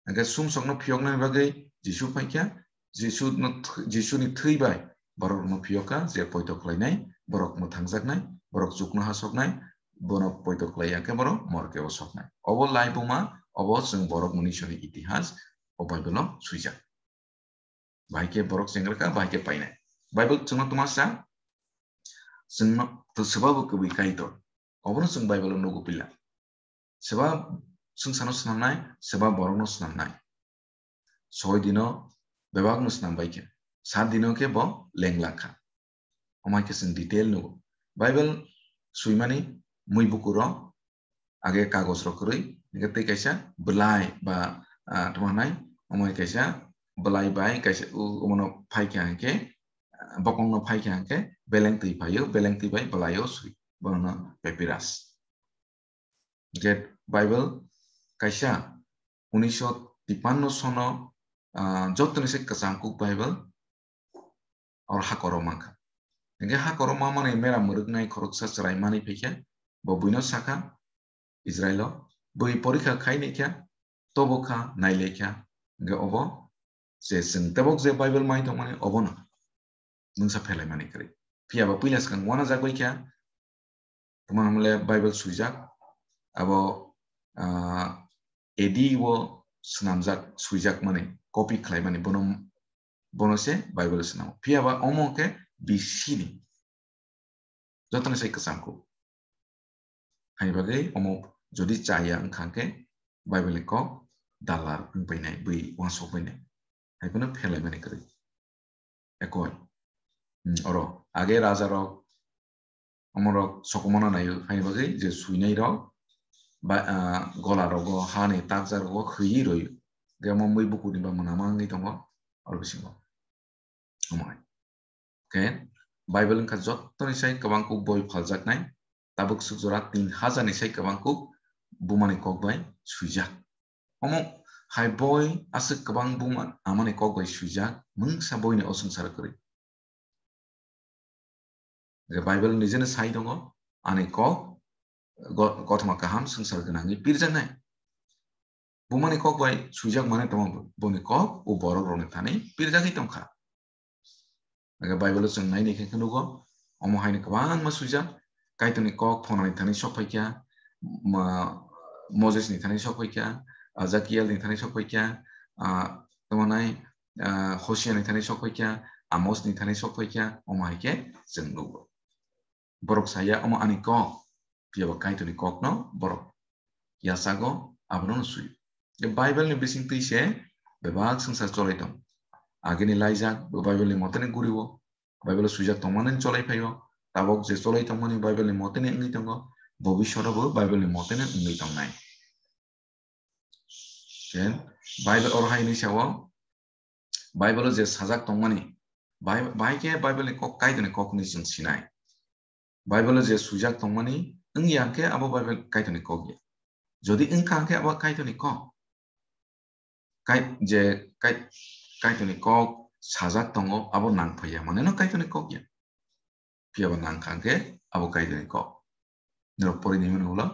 Hwnkhe sumsokno phiyoknani bagwi Jisu phai kha, Jisu no th-, Jisuni thwi bai borokno phiyok kha, je poito khlainai, borok mwthangjaknai, borok chuknoha soknai, bono poito khlai ya khe borok morke-o soknai. Obo laibuma, obo chwng borok mwnwisoni itihas o Bible-o swijak. Bahai khe borok chengra kha, bahai khe painai. Bible chwngno twma sa, chwngno, to swbabo kwbwi Kaitor. Obono chwng Bible-o nugo pila. Swba swngcharno snamnai, swba borokno snamnai. Soi dino bebakno snam bai khe, sat dino khe bo lenglang kha. Omo hai khe chwng detail nugo. Bible swimani mui buku rok, age kagoj rok kwrwi, hwnkhe tei kaisa bwlai ba, ah, tamo hwnai, omo hai kaisa bwlai bai kaisa u-, omono phai kha hwnkhe, ah, bokongno phai kha hwnkhe beleng twi phaio, beleng twi bai bwlaio swi, bono papyrus. Hwnkhe Bible kaisa unisho tipanno sono, ah, jotoni se kwcham kuk Bible or hakoro mankha. Hwnkhe hakoro mamani mera mwrwknai khoroksa chwrai manwi phaikha, bo buino sakha, Israilo bwi porikha khai naikha, tobo kha, nai laikha, hwnkhe obo je chwng tebok je Bible mai tongmani obono mungsa pherlaimani kwrwi. Phiya ba puila swkang uanajak bai kha, tamo hwnle Bible swijak, abo, ah, A D o swnamjak, swijak mani, copy khlai mani, bono, bono se Bible swnamo. Phiya ba omo khe B C ni. Jotoni sai kwcham kuk. Hai bagwi omo jodi chaya wngkha khe Bible ni kok dalar wngpainai, bwi uansukpainai. Hai phano pherlaimani kwrwi. Ekoi. Hmm, oro age raja rok, omorok sokomano naio, haini bagwi je suinai rok ba, ah, gola rogo, hani takjak rogo khwiwi roi. Ge omo mui bukurni ba mwnama wngwi tongo, oro bisingo. Omo hai. Khe Bible wngkha jottoni sai kwbang kuk boi phaljaknai, tabuk swk jora tin hajar ni sai kwbang kuk bumani kok bai suijak. Omo hai boi aswk kwbang buma amani kok bai suijak, mungsa boini o swngcharo kwrwi. Je Bible nijeno sai tongo, ani kok go-, kothoma kaham swngchar gwnangwi pirjaknai. Bumani kok bai suijak mane tongma bo, boni kok o borok rokni thani pirjagwi tongkha. Aga Bible o chwng naini khe nugo, omo haino kwbangma suijak, Kaitorni kok phonani thani sok phaikha, ma-, Moses ni thani sok phaikha, Ezekiel ni thani sok phaikha, ah, tamo nai, ah, Hosea ni thani sok phaikha, Amos ni thani sok phaikha, omo hai khe chwng nugo. Borok saya, omo ani kok, phiya ba Kaitorni kokno borok yachago, abono no sui. Je Bible ni bising twi se bebak swngchar cholai tong. Agini laijak bo Bible ni moteni guriwo, Bible o swijak tongmani cholai phaio, tabok je cholai tongmani Bible ni moteni wngwi tongo, bobishoto bo Bible ni moteni wngwi tongnai. Then Bible oro hai hinwi sao, Bible o je sajak tongmani, Bi-, bahai khe Bible ni kok Kaitorni kok hinwi chwng sinai. Bible o je swijak tongmani wngya hwnkhe abo Bible Kaitorni kok ya. Jodi wngkha hwnkhe abo Kaitorni kok. Kai-, je kai-, Kaitorni kok sajak tongo, abo nang phaiya, mane no Kaitorni kok ya. Phiya ba nang kha hwnkhe abo Kaitorni kok. Norok pori nai mani ulo.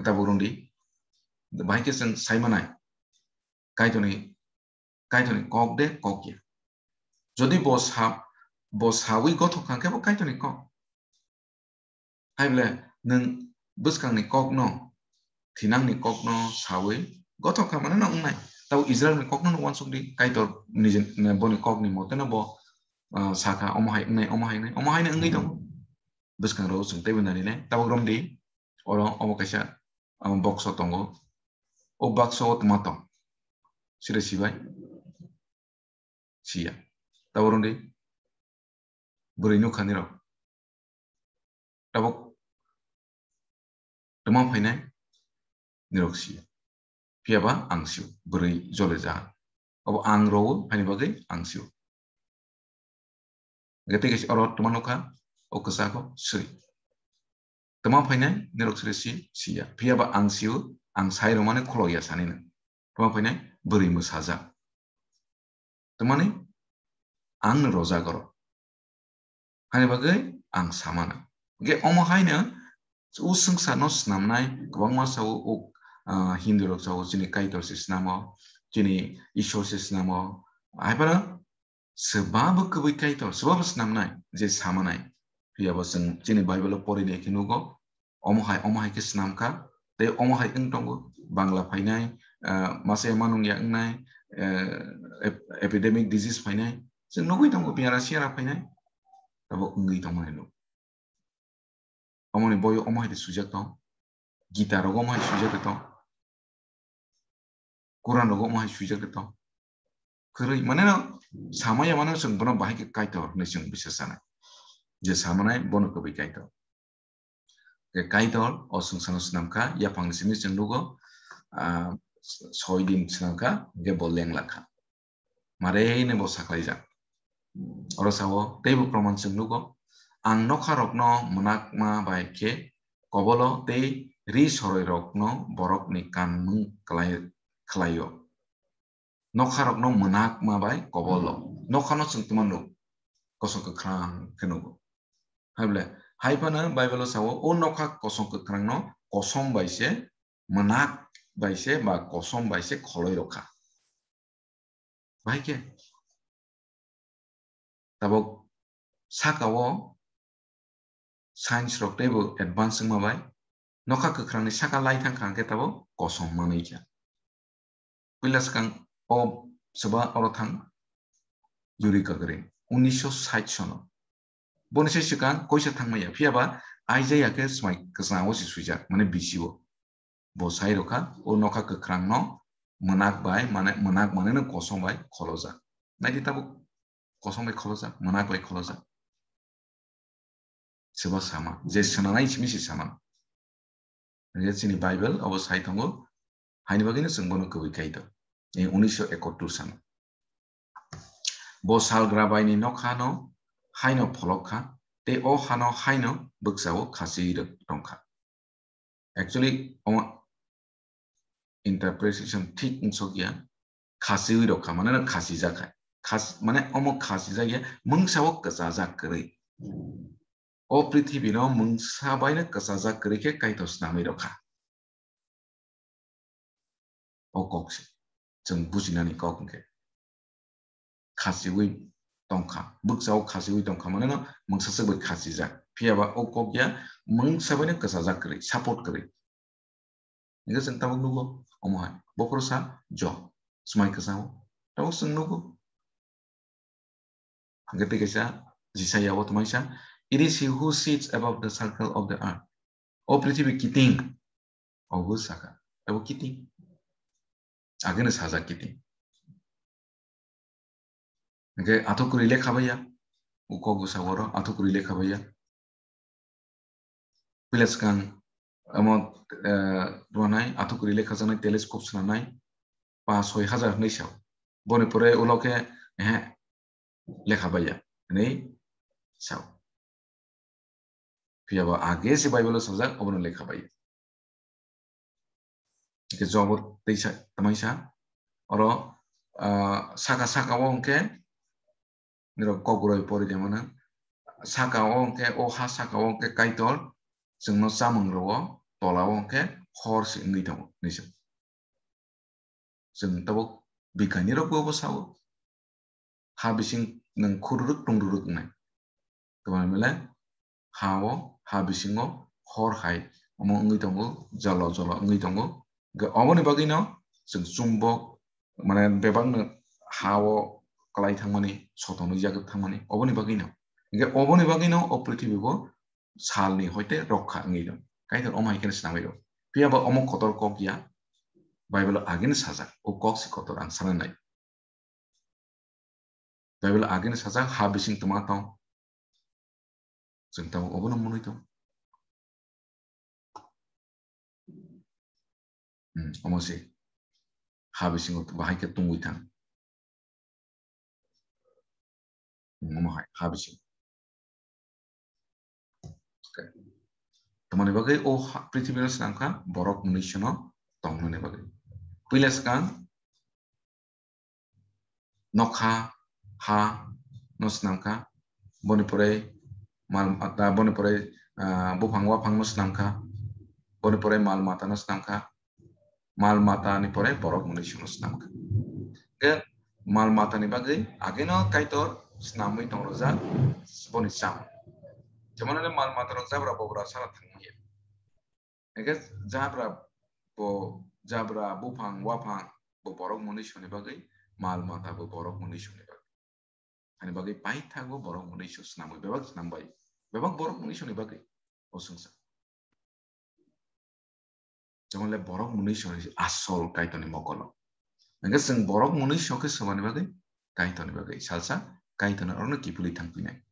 Tabuk rwngdi. Bahai khe chwng sai manai. Kaitorni, Kaitorni kok de kok ya. Jodi bo sa, bo sawi gothok kha khe bo Kaitorni kok. Hai bole nwng bwskangni kokno, thinangni kokno sawi gothok kha mane no wngnai. Tabo Israelni kokno no uansuk di, Kaitor niji, boni kokni mote no bo, ah, sakha, omo hai wngnai, omo hai wngnai, omo hai no wngwi tongo. Bwskang rok chwng teibo nani le, tabuk romdi, oro obo kaisa, ah, box o tongo. O box o tma tong? Sire sibai? Siya. Tabuk romdi. Bwrwi nukha nirok. Tabuk tma phainai nirok siya. Phiya ba ang sio. Bwrwi jole ja. Abo ang rwo, haini bagwi ang sio. Hwnkhe tei kaisa oro tma nukha, o kwchak o swi. Tma phainai nirok siri si, siya. Phiya ba ang sio, ang sai rwmani khulok ya sani nang. Tma phainai bwrwi mwsajak. Tmani ang no rojak oro. Hani bagwi ang samana. Hwnkhe omo haino o swngcharno snamnai kwbangma sao, o, ah, Hindu rok sao chini Kaitor se snamo, chini Ishwar se snamo. Hai phano swbabo kwbwi Kaitor, swbabo snamnai, je samanai. Phiya bo chwng chini Bible o pori nai khe nugo, omo hai, omo hai khe snam kha, tei omo hai wng tongo, Bangla phainai, ah, masa ya manung ya wngnai, eh, ep-, epidemic disease phainai, chwng nugwi tongo, biyara siyara phainai, abo wngwi tongmani nuk. Omoni boyo omo hai de swijak tong, Gita rogo omo hai swijak de tong, Quran rogo omo hai swijak de tong. Kwrwi, mane no samaya mano chwng bono bahai khe Kaitor hinwi chwng bisa sanai. Je samanai bono kwbwi Kaitor. Khe Kaitor o swngcharno snam kha, yaphangni simi chwng nugo, ah, soi din snam kha, hwnkhe bo lengla kha. Mare hwnwi bo saklaijak. Oro sao, teibo proman chwng nugo, ang nokha rokno mwnakma bai khe kobolo tei ri soroi rokno borokni kanmung klai, khlaio. Nokha rokno mwnakma bai kobolo. Nokha no chwng tuma nuk, kosom kwkhrang khe nugo. Hai bole, hai phano Bible o sao, o nokha kosom kwkhrang no kosom bai se, mwnakma bai se ba kosom bai se kholoi rokha. Bahai khe tabuk saka o science rok teibo advance wngma bai nokha kwkhrangni saka lai thang kha hwnkhe tabuk kosom manwi kha. Puila swkang o swba oro thang Yuri Gagarin, unisho sait sono. Boni se swkang koisa thangmaya, phiya ba Isaiah khe swmai kwchangwo se swijak, mane bisio. Bo sai rokha, o nokha kwkhrangno mwnak bai, mane mwnak maneno kosom bai kholojak. Naidi tabuk kosom bai kholojak, mwnak bai kholojak. Seba sama, je swnanai simi se sama. Hingke chini Bible obo sai tongo, haini bagwino chwng bono kwbwi kaitor. Ni unisho ekottur sano. Bo salgra baini nokha no haino pholok kha, tei o hano haino bwksao khasi rok tongkha. Actually, omo interpretation thik wngsok ya, khasiwi rok kha, mane no khasijak hai. Khas-, mane omo khasijak ya, mungsa o kwchajak kwrwi. O prithibi no mungsa bai no kwchajak kwrwi khe Kaitor snamwi rok kha. O kok se chwng bujinani kok hwnkhe. Khasiwi tongkha, bwksao khasiwi tongkha, mane no mungsa swk bai khasijak. Phiya ba o kok ya mungsa bai no kwchajak kwrwi, support kwrwi. Hingke chwng tabuk nugo, omo hai. Bophuru sa, jo, swmai kwchao. Tabuk chwng nugo. Hingke tei kaisa, Jisaya o twmai sa, "It is he who sits above the circle of the earth." O prithibi kiting, obo saka, abo kiting. Ageno sajak kiting. Hingke athuk kwrwi lekha baiya, o kok bwsa oro athuk kwrwi lekha baiya. Puila swkang omo, eh, rwanai, athuk kwrwi lekha jaknai telescope swnamnai, pa soi hajar hwnwi sao. Boni pore ulo khe, ehe, lekha baiya hwnwi sao. Phiya ba age se Bible o sajak, obono lekha baiya. Hingke Job o teisa, tamaisa, oro, ah, saka saka o hingke, nirok kok roi pori de mano. Saka o hingke, o ha saka o hingke Kaitor chwngno chamung rwo, tola o hingke hor se wngwi tongo, hinwi se. Chwng tabuk bikanirokbo obo sao. Ha bising nwng khururuk tungruruk wngnai. Tongmani belai ha o, ha bisingo hor hai omo wngwi tongo, jolo jolo wngwi tongo. Hwnkhe oboni bagwino chwng chumbok, mane, bebakno ha o kwlai thangmani, sotonwi jagwi thangmani, oboni bagwino. Hwnkhe oboni bagwino o prithibibo salni hoite rokha wngwi dong. Kaitor omo hai kheno swnamwi rw. Phiya ba omo kotor kok ya, Bible o agini sajak, o kok se kotor ang sana nai. Bible agini sajak, ha bising twma tong. Chwng tabuk obono mwnwi tong. Hmm, omo se. Ha bisingo bahai khe tungwi thang. Hmm, omo hai, ha bising. Okay. Tamoni bagwi o ha, prithibi no swnam kha borok mwnwi sono tongnani bagwi. Puila swkang nokha, ha no swnam kha, boni pore mal mata, boni pore, ah, buphang waphang no swnam kha, boni pore mal mata no swnam kha, mal mata ni pore borok mwnwi sono swnam kha. Hwnkhe mal mata ni bagwi ageno Kaitor swnamwi tong rwjak boni cham. Jemon hwnkhe mal mata rok jabra bobra sara thangmaya. Hwnkhe jabra bo, jabra buphang waphang bo borok mwnwi soni bagwi, mal mata bo borok mwnwi soni bagwi. Ani bagwi paithago borok mwnwi so swnamwi, bebak swnam bai, bebak borok mwnwi soni bagwi o swngchar. Jemon le borok mwnwi soni asol Kaitorni mokolo. Hwnkhe chwng borok mwnwi so khe swmani bagwi, Kaitorni bagwi salsa Kaitorni orono kiphilwi thangphinai.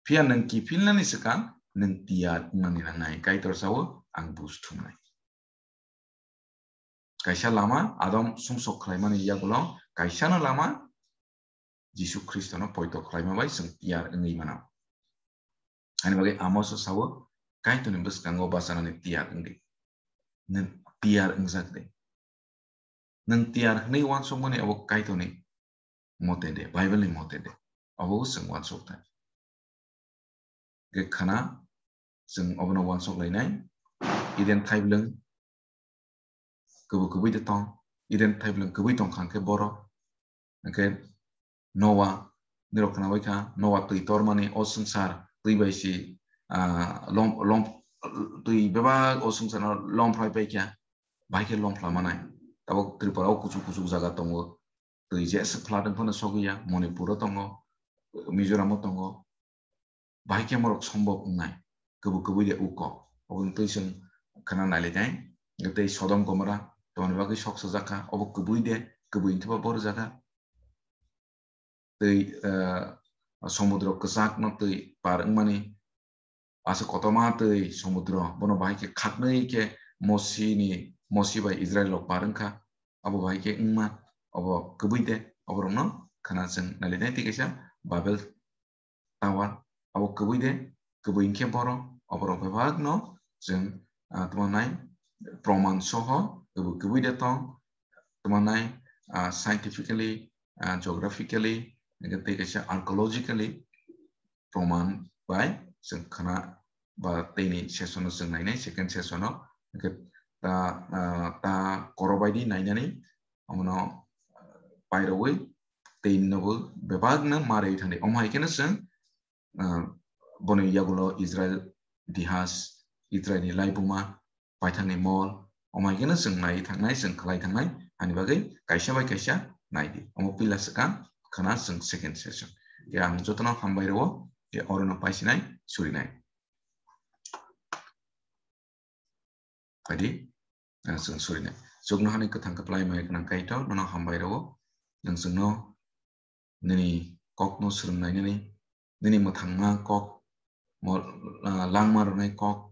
Phiya nwng kiphilnani swkang nwng tiyar wngnani nangnai. Kaitor sao, "Ang buj thumnai." Kaisa lama Adam sumsok khlaimani yagulo kaisano lama Jisu Khristono poito khlaima bai chwng tiyar wngwi mano. Ani bagwi Amos o sao, "Kaitorni bwskango bachanani tiyar wngdi." Nwng tiyar wngjak de? Nwng tiyar hwnwi uansukmani abo Kaitorni mote de, Bible ni mote de? Abo chwng uansuk thai. Hwnkhe khana chwng obono uansuk lainai. Eden thaiblwng kubui kubui de tong. Eden thaiblwng kubui tong kha hwnkhe borok. Hwnkhe Noah, nirok khna bai kha, Noah twi tormani o swngchar twi bai si, ah, lom, lom, twi bebak o swngcharno lomphrai pai kha, bahai khe lomphla manai. Tabuk Tripura o kuchuk kuchuk jaga tongo, twi jesa flood wng phano sogwi ya, Manipur o tongo, Mizoram o tongo, bahai khe morok sombok wngnai. kubui kubui de uko. Obo twi chwng khana nailai nai. Tei Sodom Gomora, tongni bagwi sok sajak kha, obo kubui de, kubui hwnkhe bo borjak kha. Tei, eh, somudro kwchakno twi par wngmani, aswk kotorma twi somudro, bono bahai khe khaknwi khe Mosini, Mosi bai Israel rok par wngkha, abo bahai khe wngma, obo kubui de, oborokno khana chwng nailai nai. Tei kaisa Babel Tower, abo kubui de, kubui hwnkhe borok, oborok bebakno chwng, ah, tamo nai proman soho, kubui, kubui de tong, tamo nai, ah, scientifically, ah, geographically, hwnkhe tei kaisa archaeologically proman bai chwng khana ba teini session o chwng nainai, second session o hwnkhe ta, ah, ta koro bai di nainani omono, ah, pairogwi tei nobo bebakno ma rwi thangdi. Omo hai kheno chwng, ah, boni yagulo Israel itihas, Israel ni laibuma, paithakni mol, omo hai kheno chwng nai thangnai, chwng khlai thangnai, ani bagwi kaisa bai kaisa nai di. Omo puila swkang khana chwng second session. Khe ang jotono hambai rwo, khe orono paisinai, surinai. Adi, ang chwng surinai. Chuknohani kwthang kwplai mai gwnang Kaitor, nono hambai rwo. Nwng chwngno nini kokno swrwngnainani, nini mwthangma kok, mo-, ah, langma rwnai kok,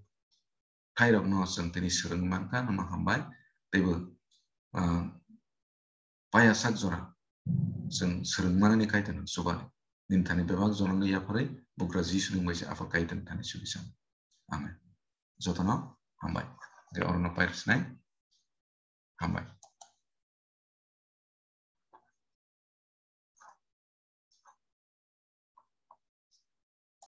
thairokno chwng tini swrwngwi mankha, nono hambai. Teibo, ah, paya sak jora chwng swrwngmani Kaitorno chuba. Nini thani bebak jorano yapharwi bugra Jisuni wngwi se Apha Kaitorni thani sugisan. Amen. Jotono hambai. Tei orono pairwsnai. Hambai.